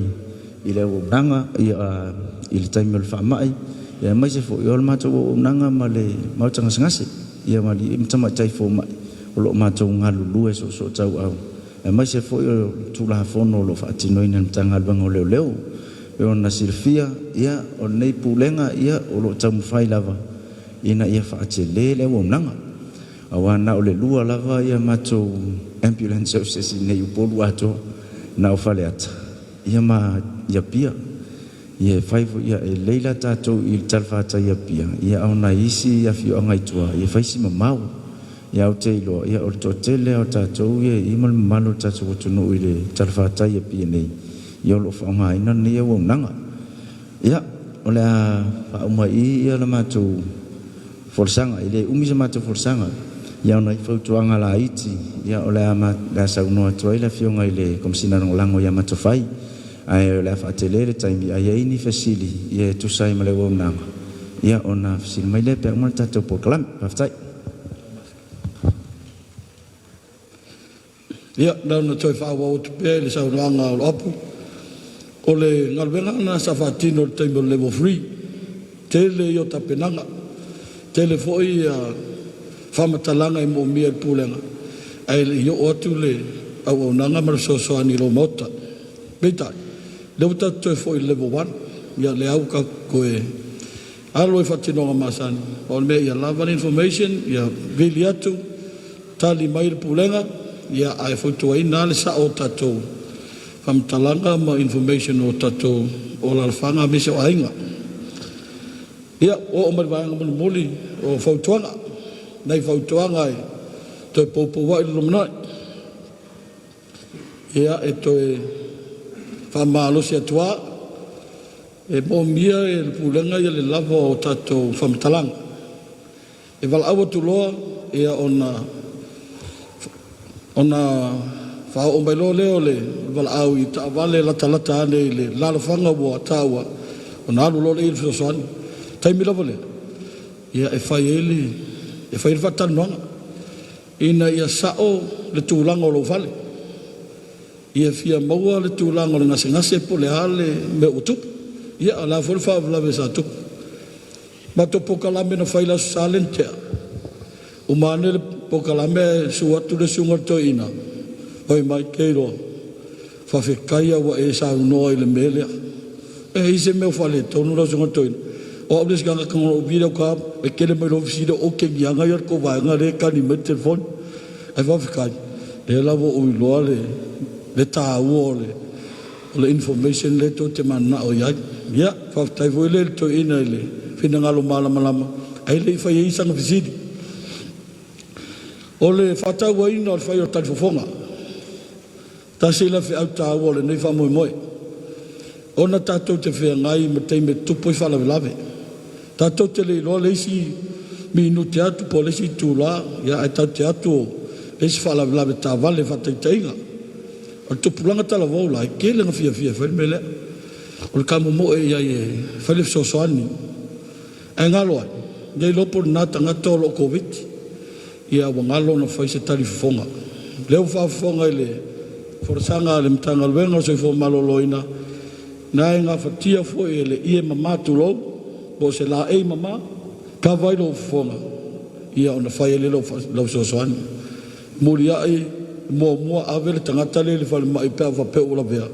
i le auaunaga ia i le taimi o le faamai, ia aemaise foi o le matou auaunaga ma le maota gasegase ia ma alii ma tamaitai fomai o loo matou galulue soosootauau, aemaise foi o Tulafono o lo o faatinoina e le Matagaluega o Leoleo. E ona silafia ia o lenei pulega ia o loo taumafai lava ina ia faatele le auaunaga, aua na o le lua lava ia matou ambulance services i nei Upolu atoa, na o Faleata ia ma i Apia. Ia e fai foi ia e lelei la tatou i le talafatai i Apia, ia a o nai isi afioaga i tua ia fai si mamao. Ia ou te iloa ia o le toatele o tatou ia i ma le mamalu o le tatou atunuu i le talafatai i Apia nei ia o loo faaaogaina lenei auaunaga. Ia o le a faauma ai ia la matou folasaga, e le umi se matou folasaga, ia ona i fautuaga laiti ia o le a saunoa atu ai le afioga i le Komesina Lagolago ia Matofai, ae o le a faatele le taimi a i ai ni fesili ia e tusa ai ma le auaunaga, ia ona fesili mai lea pe a uma le tatou polokalame. Faafetai. Ia, na ona toe faaauau atu pea i le saunoaga a Oloapu. O le galuega lena sa faatino i le taimi o le level 3. Tele ia o tapenaga, tele foi ia faamatalaga e moomia e le Pulega, ae le i oo atu le auaunaga ma le fesoasoani i lou maota. Peitai, lea ua tatou toe foi i le level 1, ia lea ua tatou toe alo i faatinoga masani, o le mea ia lava le information, ia vili atu, tali mai le Pulega, ia ae fautuaina le sao o tatou faamatalaga ma information o tatou o alalafaga aemaise o aiga. Ia, oo mai le vaega mulimuli o fautuaga, nai fautuaga e toe poupou ai le lumanai. Ia, e toe faamalosi atu lava, e moomia e le Pulega ia le lava o tatou faamatalaga. E valaau atu loa, ia ona faaoo mai loa lea o le valaau i taavale latalata ane i le alalafaga ua taua, ona alu loa lea i le fesoasoani. Taimi lava lea, ia e fai ai le e fai le faatalanoaga ina ia sao le tulaga o lou fale. Ia fia maua le tulaga o le gasegase po o le a le mea ua tupu. Ia o le a foi le faalavelave sa tupu. Matou polokalame na fai i le Aso Sa lea na tea, uma ane le polokalame ae susu atu le susuga i le toeaina. Fai mai, Keilo, faafetai ua e saunoa i le mea lea. E i se mea o faaletonu lau susuga toeaina. O au le isi tagata na ou vili au ta e tele mai lou fesili o keniaga ia le tou vaega lea e tali mai le telefoni. Ae faafetai, lea lava ua ou iloa le taua o le information lea tou te mananao i ai. Ia, faafetai foi lea i le toeaina i le finagalo malamalama ae le i fai ai sana fesili. O le faatauaina o le fai o le talifofoga, tasi lea feau taua o lenei faamoemoe, ona tatou te feagai ma taimi e tutupu ai faalavelave. Tatou te le iloa le isi minute atu po o le isi itula, ia ae tatou te o atu e i ai se faalavelave taavale faataitaiga. O le tupulaga talavou la, e tele ina fiafia e fai le mea lea, o le tamomoe i ai e fai le fesoasoani. Ae galo ai, le iloa po o lena tagata o lo o Koviti, ia ua galo ona fai se talifofoga. O lea ua faafofoga i le folasaga a le Matagaluega o le Soifua Maloloina, na e gafatia foi e le ie mama tulou, po o se laei mama, kava ai lou fofoga, ia ona fai ai lea o lau fesoasoani. Muliai muamua ave le tagata lea i le falemai pe a faapea ua lavea,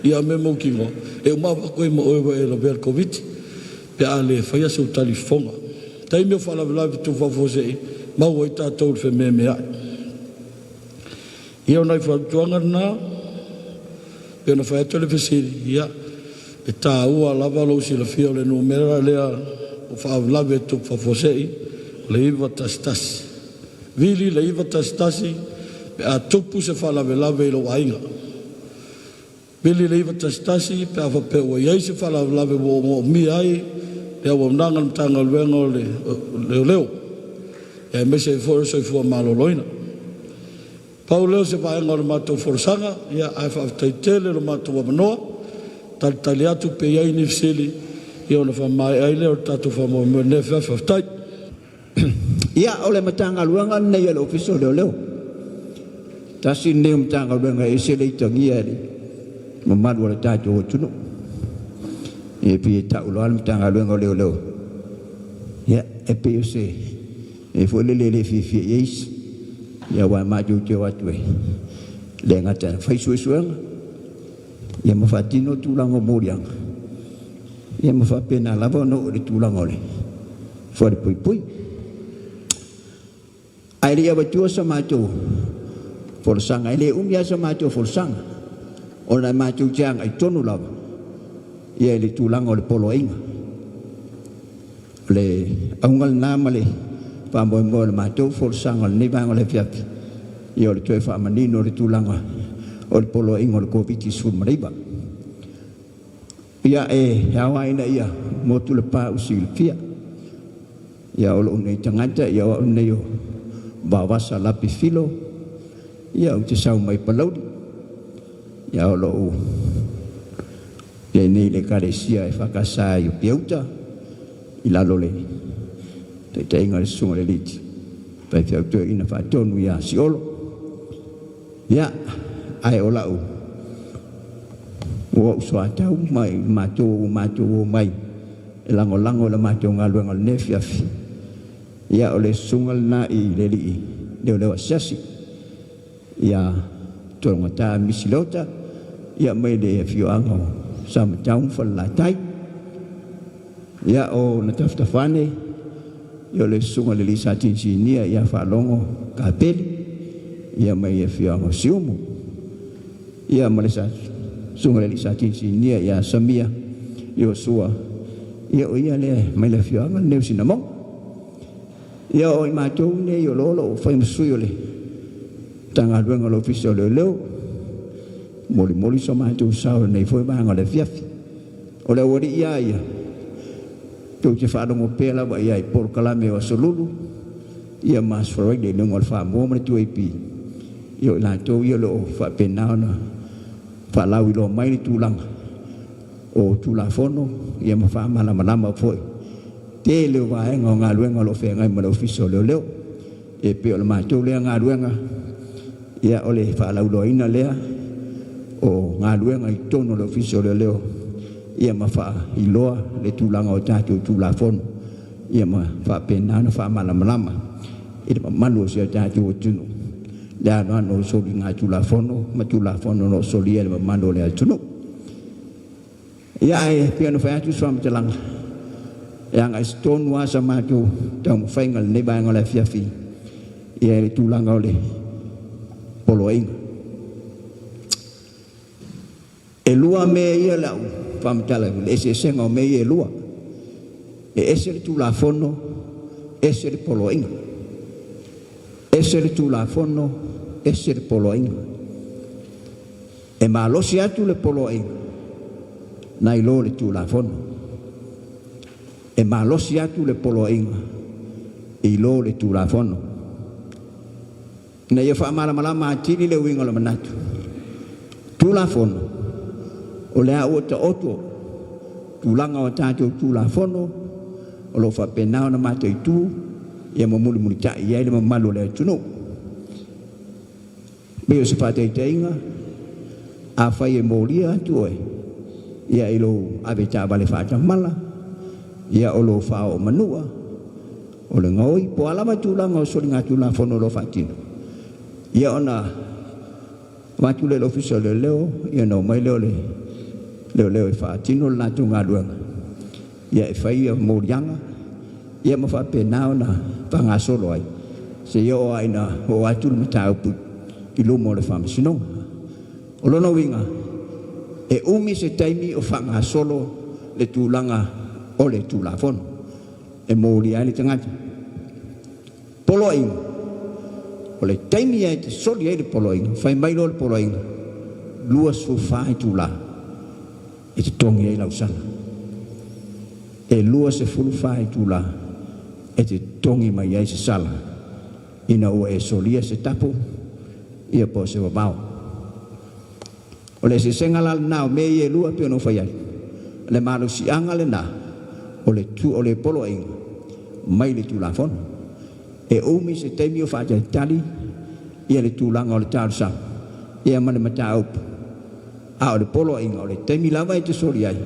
ia a mea mautinoa e uma avatu ai ma oe ua e lavea i le Koviti pe a le faia sau talifofoga. O taimi o faalavelave tutupu faafuasei, maua ai tatou i le fememeai. Ia o nai fautuaga na, pei ona fai atu le fesili, ia e taua lava lou silafia o le numera lea o faalavelave e tutupu faafuasei, o le 911. Vili le 911 pe a tupu se faalavelave i lou aiga. Vili le 911 pe a faapea ua i ai se faalavelave ua moomia ai le auaunaga a le Matagaluega o Leoleo aemaise ai foi o le Soifua Maloloina. Pau lea o se vaega o le matou folasaga, ia ae faafetai tele i lo matou avanoa, talitali atu pe i ai ni fesili ia ona faamaea ai lea o le tatou faamoemoe i lenei afiafi. Faafetai. Ia, o le Matagaluega lenei a le Ofisa o Leoleo, tasi lenei o Matagaluega e ese le itagia e le mamalu o le tatou atunuu. E pei e tau loa le Matagaluega o Leoleo, ia e pei o se mea foi lele e le fiafia i ai isi, ia aua matou te o atu e le gata e fai suesuega, ia ma faatino tulaga o moliaga, ia ma faapena lava ona oo i le tulaga o le falepuipui. Ae le i avatua sa matou folasaga, e le umi lava sa matou folasaga, ona e matou te agai tonu lava ia i le tulaga o le poloaiga. O le auga lena ma le faamoemoe o le matou folasaga o lenei vaega o le afiafi, ia o le toe faamanino o le tulaga o le poloaiga o le Koviti-19. Ia e ao lava ina ia motu le pa ua silafia, ia o lou nei tagata, ia o au nei o Vaovasa Lapi Filo, ia ou te sau mai Palauli, ia o lou i ai nei i le Ekalesia EFKS i Apia-uta i lalo o le taitaiga a le Susuga i le Alii Faifeau Toeaina Faatonu ia Siolo. Ia, ae o lau ua ou soatau ma i matou ua matou omai e lagolago i la matou galuega o lenei afiafi, ia o le susuga lena i le alii leoleo asiasi ia Tologata Misi Leota, ia mai le afioaga o Samatau ma Falelatai. Ia o na tafatafa ane, ia o le susuga i le alii Satini Sinia ia Faalogo Kapeli, ia mai le afioaga o Siumu. Ia ma le susuga i le alii Satini Sinia ia Samia Iosua, ia o ia lea mai le afioaga lenei o Sinamoga. Ia o i matou nei o lo o fai ma sui o le Matagaluega o le Ofisa o Leoleo, molimoli so matou sao i lenei foi vaega o le afiafi. O le aualii lava ia, tou te faalogo pea lava i ai i polokalame o Aso Lulu, ia ma Aso Faraile i luga o le Faamua ma le 2AP, ia o i latou ia o lo o faapena ona faalauiloa mai le tulaga o Tulafono, ia ma faamalamalama foi tele o vaega o galuega o lo o feagai ma le Ofisa o Leoleo. E pei o le matou lea galuega, ia o le faalauiloaina lea o galuega i totonu o le Ofisa o Leoleo, ia ma faailoa le tulaga o tatou Tulafono, ia ma faapena ona faamalamalama i le mamalu o si o tatou atunuu. le anoano o soligatulafono ma Tulafono o lo o solia e le mamalu o le atunuu. Ia ae pei ona fai atu se faamatalaga e agai tonu lava sa matou taumafaiga i lenei vaega o le afiafi ia i le tulaga o le poloaiga. E lua mea ia o le a ou faamatala, le eseesega o mea ia e lua. E ese le Tulafono, ese le poloaiga. Ese le Tulafono, ese le poloaiga. E malosi atu le poloaiga nai lo le Tulafono. E malosi atu le poloaiga i lo le Tulafono. Ina ia faamalamalama atili le uiga o le manatu, Tulafono, o le a ua taoto tulaga o tatou Tulafono o lo o faapena ona mataitu ia ma mulimulitai i ai le mamalu o le atunuu. Pei o se faataitaiga, afai e molia atu oe ia i lou avetaavale faatamala, ia o lou faaoo manua, o le gaoi, po o a lava tulaga o soligatulafono o lo o faatino, ia ona avatu lea i le Ofisa o Leoleo, ia ona omai lea o le leoleo e faatino le latou galuega, ia e fai ia moliaga, ia ma faapena ona faagasolo ai, seia oo lava ina oo atu le mataupu i luma o le Faamasinoga. O lona uiga, e umi se taimi o faagasolo le tulaga o le Tulafono e molia ai le tagata. Poloaiga, o le taimi e te soli ai le poloaiga, fai mai loa le poloaiga, 24 itula e totogi ai lau sala. E 24 itula e te totogi mai ai se sala ina ua e solia se tapu ia po o se vavao. O le eseesega la lena o mea ia e lua pei ona ou fai atu, le malosiaga lena o le o le poloaiga mai le Tulafono. E umi se taimi o faatalitali ia le tulaga o le talosaga ia ma le mataupu, a o le poloaiga o le taimi lava e te soli ai,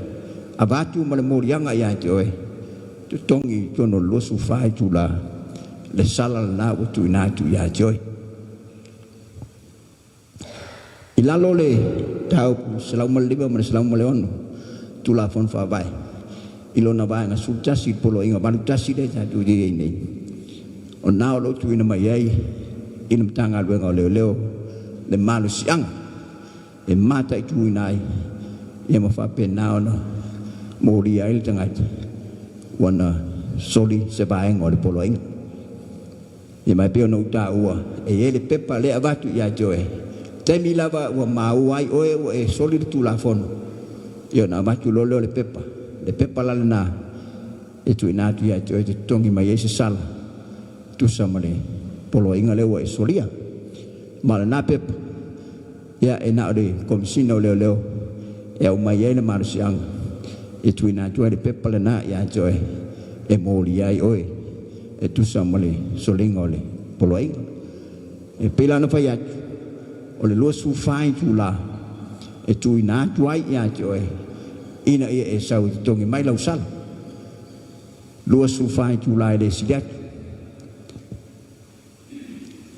avatu ma le moliaga ia te oe, totogi i totonu o le 24 itula le sala lena ua tuuina atu ia te oe. I lalo o le Mataupu 105 ma le 106 Tulafono Faavae i lona vaega 11 i le Poloaiga 81 lea tatou te i ai nei, o lena o lo o tuuina mai ai i le Matagaluega o Leoleo le malosiaga e mataituina ai ia ma faapena ona molia ai le tagata ua na soli se vaega o le poloaiga. Ia ma e pei ona ou taua, e i ai le pepa lea e avatu ia te oe, taimi lava ua maua ai oe ua e soli le Tulafono, ia ona avatu loa lea o le pepa. Le pepa la lena e tuuina atu ia te oe e te totogi mai ai se sala tusa ma le poloaiga lea ua e solia. Ma o lena pepa, ia e na o le Komesina o Leoleo e aumai ai le malosiaga e tuuina atu ai le pepa lena ia te oe e molia ai oe e tusa ma le soliga o le poloaiga. E pei la ona fai atu, o le 24 itula e tuuina atu ai ia te oe ina ia e sau e totogi mai lau sala. 24 itula e le sili atu.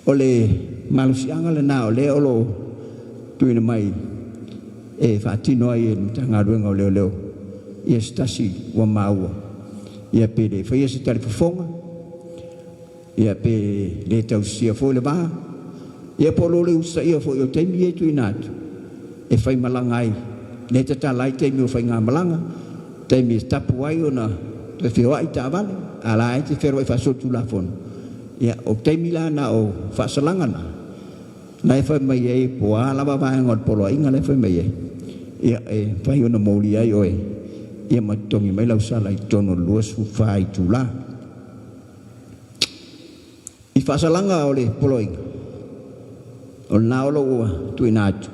O le malosiaga lena o lea o lo o tuuina mai e faatino ai e le Matagaluega o Leoleo ia se tasi ua maua, ia pe le faia se talifofoga, ia pe le tausisia foi le va, ia po o lo le usitaia foi o taimi ia e tuuina atu e faimalaga ai, le tatala ai taimi o faigamalaga, taimi e tapu ai ona toe feoai taavale, a la e te fealuai faasolitulafono. Ia o taimi la na o faasalaga na, na e fai mai ai po o a lava vaega o le poloaiga lea e fai mai ai, ia e mafai ona molia ai oe ia ma totogi mai lau sala i totonu o le 24 itula. I faasalaga o le poloaiga, o lena o lo o ua tuuina atu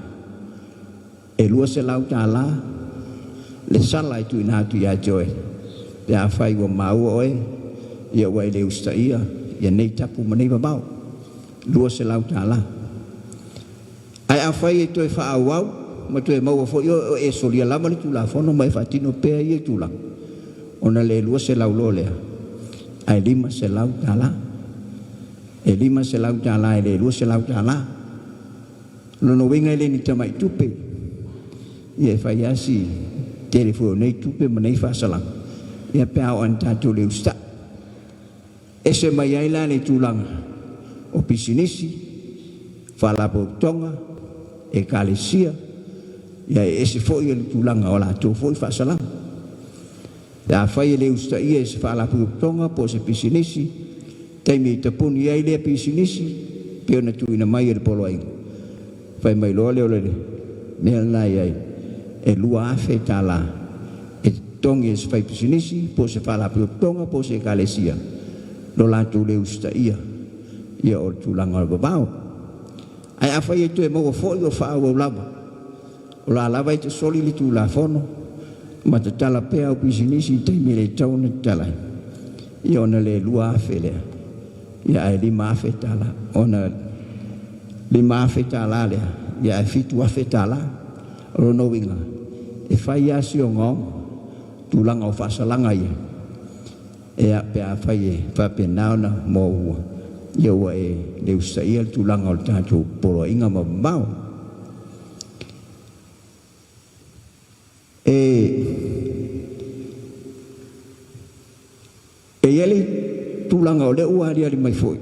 e $200 le sala e tuuina atu ia te oe pe afai ua maua oe ia ua e le usitaia ia nei tapu ma nei vavao, $200. Ae afai e toe faaauau ma toe maua foi oe o e solia lava le Tulafono ma e faatino pea ia tulaga, ona le $200 loa lea, ae $500. E $500 e le $200. O lona uiga e le ni tamai tupe, ia e fai lava si tele foi o nei tupe ma nei faasalaga, ia pe a oo ina tatou le usitai. Ese mai ai la le tulaga o pisinisi, faalapotopotoga, ekalesia, ia e ese foi le tulaga o latou foi faasalaga. Pe afai e le usitaia e se faalapotopotoga po o se pisinisi, taimi e tapuni ai lea pisinisi, pei ona tuuina mai e le Poloaiga, fai mai loa lea o le mea lena e i ai, e $2,000 e totogi e se faipisinisi po o se faalapotopotoga po o se ekalesia lo latou le usitaia ia o le tulaga o le vavao. Ae afai e toe maua foi o faaauau lava, o la lava e te soli le Tulafono ma tatala pea au pisinisi i taimi e le tatau ona tatala ai, ia ona le $2,000 lea, ia ae $5,000, ona $5,000 lea, ia ae $7,000. O lona uiga, e fai lava si ogaoga tulaga o faasalaga ia, ia pe afai e faapena ona maua ia ua e le usitaia le tulaga o le tatou poloaiga ma vavao. E i ai le tulaga o lea ua aliali mai foi,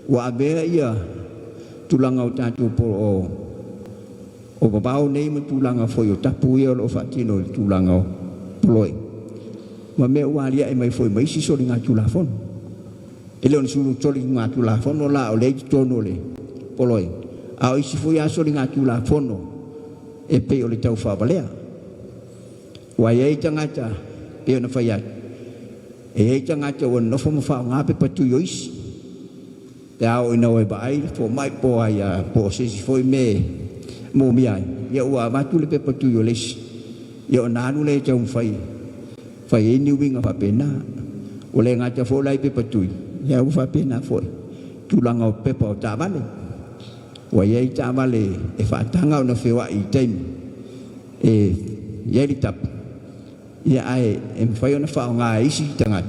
ua avea ia tulaga o tatou o vavao nei ma tulaga foi o tapu ia o lo o faatino i le tulaga o poloaiga, ma mea ua aliae mai foi ma isi soligatulafono. E le o ni soligatulafono la o lea e i totonu o le poloaiga, a o isi foi lava soligatulafono e pei o le taufaavalea. Ua i ai tagata, pei ona fai atu, e i ai tagata ua nonofo ma faaaoga pepa tui o isi, pe a oo ina o e vaai le fomai po o ai lava po o se isi foi mea e moomia ai, ia ua avatu le pepa tui o le isi, ia ona alu lea e taumafai e fai ai ni uiga faapena. Ua le gata foi la i pepa tui, ae ua faapena foi tulaga o pepa o taavale. Ua i ai taavale e faataga ona feoai i taimi e i ai le tapu, ia ae e mafai ona faaaoga e isi tagata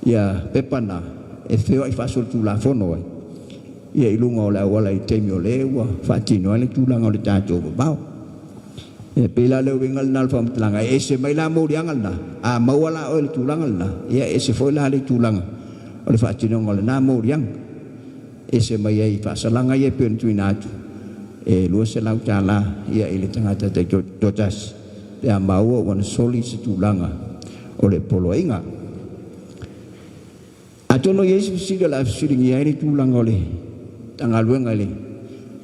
ia pepa na e feoai faasolitulafono ai ia i luga o le auala i le taimi o lea ua faatino ai le tulaga o le tatou vavao. E pei la o le uiga lena o le faamatalaga, e ese mai la moliaga lena, a maua la oe i le tulaga lena, ia e ese foi la le tulaga o le faatinoga o lena moliaga. Ese mai ai i faasalaga ia e pei ona tuuina atu, e $200 ia i le tagata taitoatasi pe a maua ua na soli se tulaga o le poloaiga. Atonu e i ai se fesili o le a fesiligia ai le tulaga o le Matagaluega i le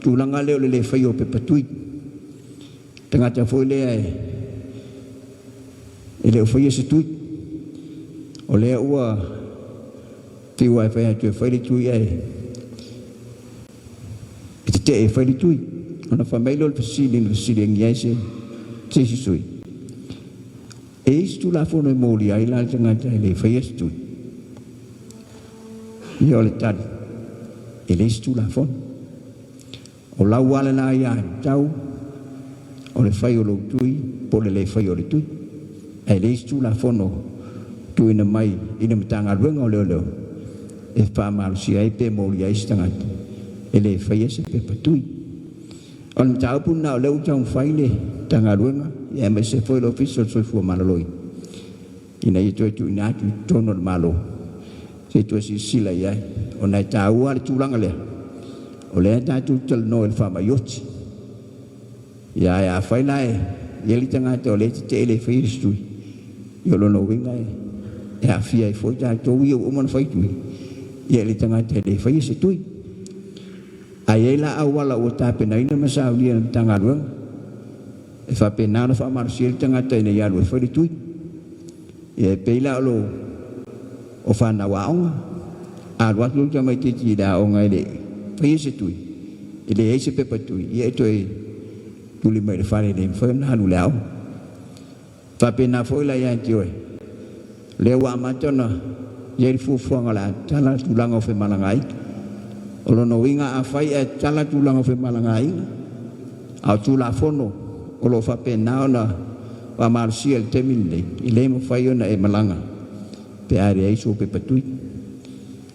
tulaga lea o le le faia o pepa tui. Tagata foi lea e le o faia se tui, o lea ua fiu lava e fai atu e fai le tui ae tetee e fai le tui. Ona fai mai lea o le fesili na fesiligia ai se isi sui, e i ai se Tulafono e molia ai la le tagata e le faia se tui? Ia o le tali, e leai se Tulafono. O lau lava lena aiatatau o le fai o lou tui po o le le faia o le tui. Ae leai se Tulafono tuuina mai i le Matagaluega o Leoleo e faamalosia ai pe molia ai se tagata e le faia se pepa tui. O le mataupu lena o lea ua taumafai le Matagaluega aemaise foi le Ofisa o le Soifua Maloloina ina ia toe tuuina atu i totonu o le Malo se i toe silasila i ai, ona e taua le tulaga lea, o lea tatou te talanoa i le faamai oti. Ia ae afai la e i ai le tagata o lea e tetee e le faia se tui, ia o lona uiga e aafia ai foi tatou ia ua uma ona fai tui, ia i le tagata e le faia se tui. Ae i ai la auala ua tapenaina ma saunia e le Matagaluega e faapena ona faamalosia ai le tagata ina ia alu e fai le tui. Ia e pei la o lo o fanau aoga, a alu atu le tamaitiiti i le aoga e le i faia se tui, e leai se pepa tui, ia e toe tuli mai i le fale e le mafai ona alu i le aoga. E faapena foi la ia te oe, o lea ua amata ona i ai le fuafuaga o le a tatala le tulaga o femalagaaiga. O lona uiga afai ae tatala tulaga o femalagaaiga, a o Tulafono o lo o faapena ona faamalosia i le taimi lenei, e le mafai ona e malaga pe a leai sou pepa tui.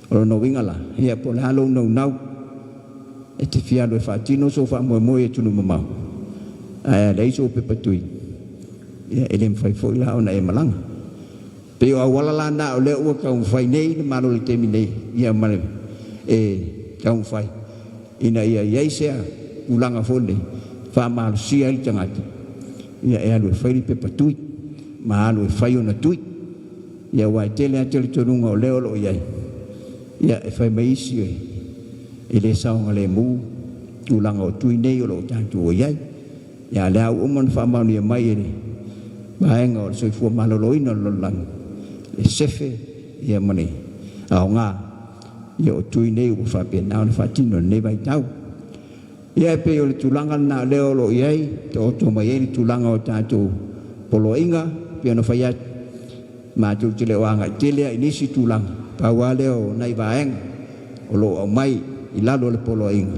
O lona uiga la, ia po o le a lou naunau e te fia alu e faatino sou faamoemoe i atunuu mamao, ae a leai sou pepa tui, ia e le mafai foi la ona e malaga. E pei o auala la na o lea ua taumafai nei le Malo i le taimi nei, ia ma le e taumafai ina ia i ai se tulaga foi lenei e faamalosia ai le tagata ia e alu e fai le pepa tui ma alu e fai ona tui. Ia aua e tele lava talitonuga o lea o lo o i ai, ia e fai mai isi e le saogalemu tulaga o tui nei o lo o tatou i ai. Ia a o lea ua uma ona faamaonia mai e le Vaega o le Soifua Maloloina o le lalolagi le sefe ma le aoga o tui nei ua faapena ona faatino i lenei vaitau. Ia e pei o le tulaga lena o lea o lo o i ai, taoto mai ai le tulaga o tatou poloaiga. E pei ona fai atu, matou te le o agai tele lava i nisi tulaga, pau lava lea o nai vaega o lo o aumai i lalo o le poloaiga,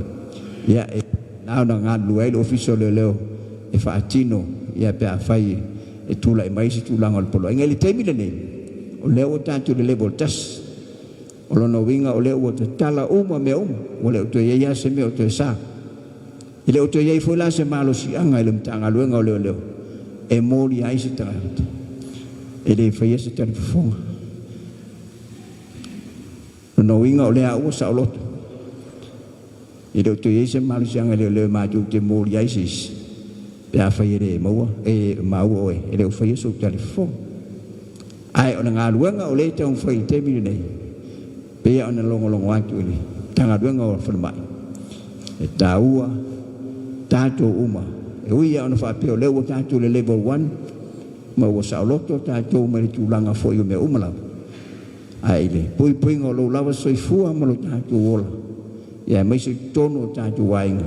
ia e faapena ona galulue ai le Ofisa o Leoleo e faatino pe afai e tulai mai se tulaga o le poloaiga. I le taimi lenei, o lea ua tatou i le level 1. O lona uiga o lea ua tatala uma mea uma, ua le o toe i ai lava se mea o toe sa. E le o toe i ai foi la se malosiaga i le Matagaluega o Leoleo e molia ai se tagata e le faia se talifofoga. O lona uiga o lea ua saoloto, e le o toe i ai se malosiaga i leoleo matou te molia ai se isi pe afai e le maua e maua oe e le o faia sou talifofoga. Ae o le galuega o lea e taumafai i le taimi lenei, pei ona logologo atu i le Matagaluega o le Falemai, e taua tatou uma. E ui lava ina faapea o lea ua tatou i le level 1 ma ua saoloto tatou mai le tulaga foi o mea uma lava, ae i le puipuiga o lou lava soifua ma lo tatou ola, aemaise i totonu o tatou aiga,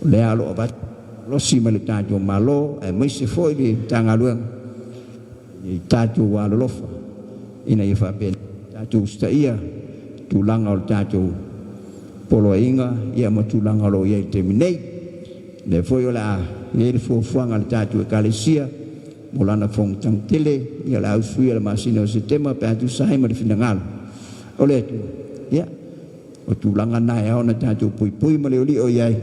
o lea o lo o avatu le malosi mai le tatou Malo aemaise foi le Matagaluega i tatou alolofa ina ia faapena ona tatou usitaia tulaga o le tatou poloaiga ma tulaga o lo o i ai i le taimi nei. O lea foi o le a i ai le fuafuaga a le tatou Ekalesia mo lana fonotaga tele o le a usuia i le masina o Setema pe a tusa ai ma le finagalo o le Atua. Ia, o tulaga na e ao ona tatou puipui ma liolio i ai,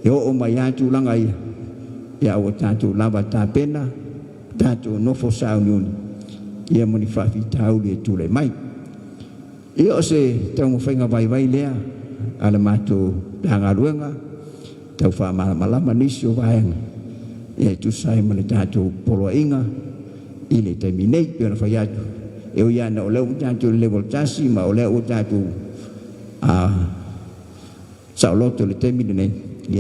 e oo mai lava tulaga ia, a ua tatou lava tapena, tatou nofo sauniuni ma ni faafitauli e tulai mai. Ia o se taumafaiga vaivai lea a le matou Matagaluega e tau faamalamalama nisi o vaega e tusa ai ma le tatou poloaiga i le taimi nei. E pei ona fai atu, e ui lava ina o lea ua tatou i le level 1 ma o lea ua tatou saoloto i le taimi lenei,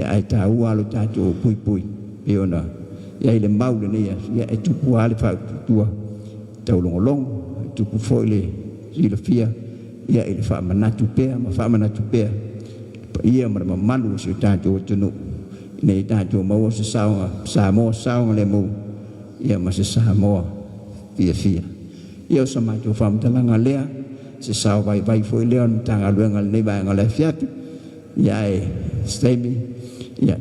ae taua lava lo tatou puipui pei ona i ai le mau i lenei aso, ia e tupu lava le faautuatua taulogologo, e tupu foi le silafia i le faamanatu pea ma faamanatu pea i le paia ma le mamalu o si o tatou atunuu ina ia tatou maua se Samoa saogalemu ma se Samoa fiafia. Ia o sa matou faamatalaga lea, se sao vaivai foi lea o le Matagaluega i lenei vaega o le afiafi. Ae o se taimi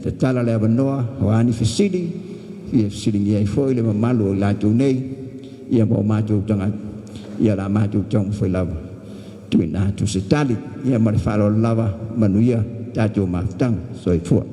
tatala le avanoa o a ni fesili e fia fesiligia ai foi le mamalu o i latou nei ma o matou tagata, ia o le a matou taumafai lava e tuuina atu se tali. Ia ma le faaaloalo lava, manuia le tatou mafutaga. Soifua.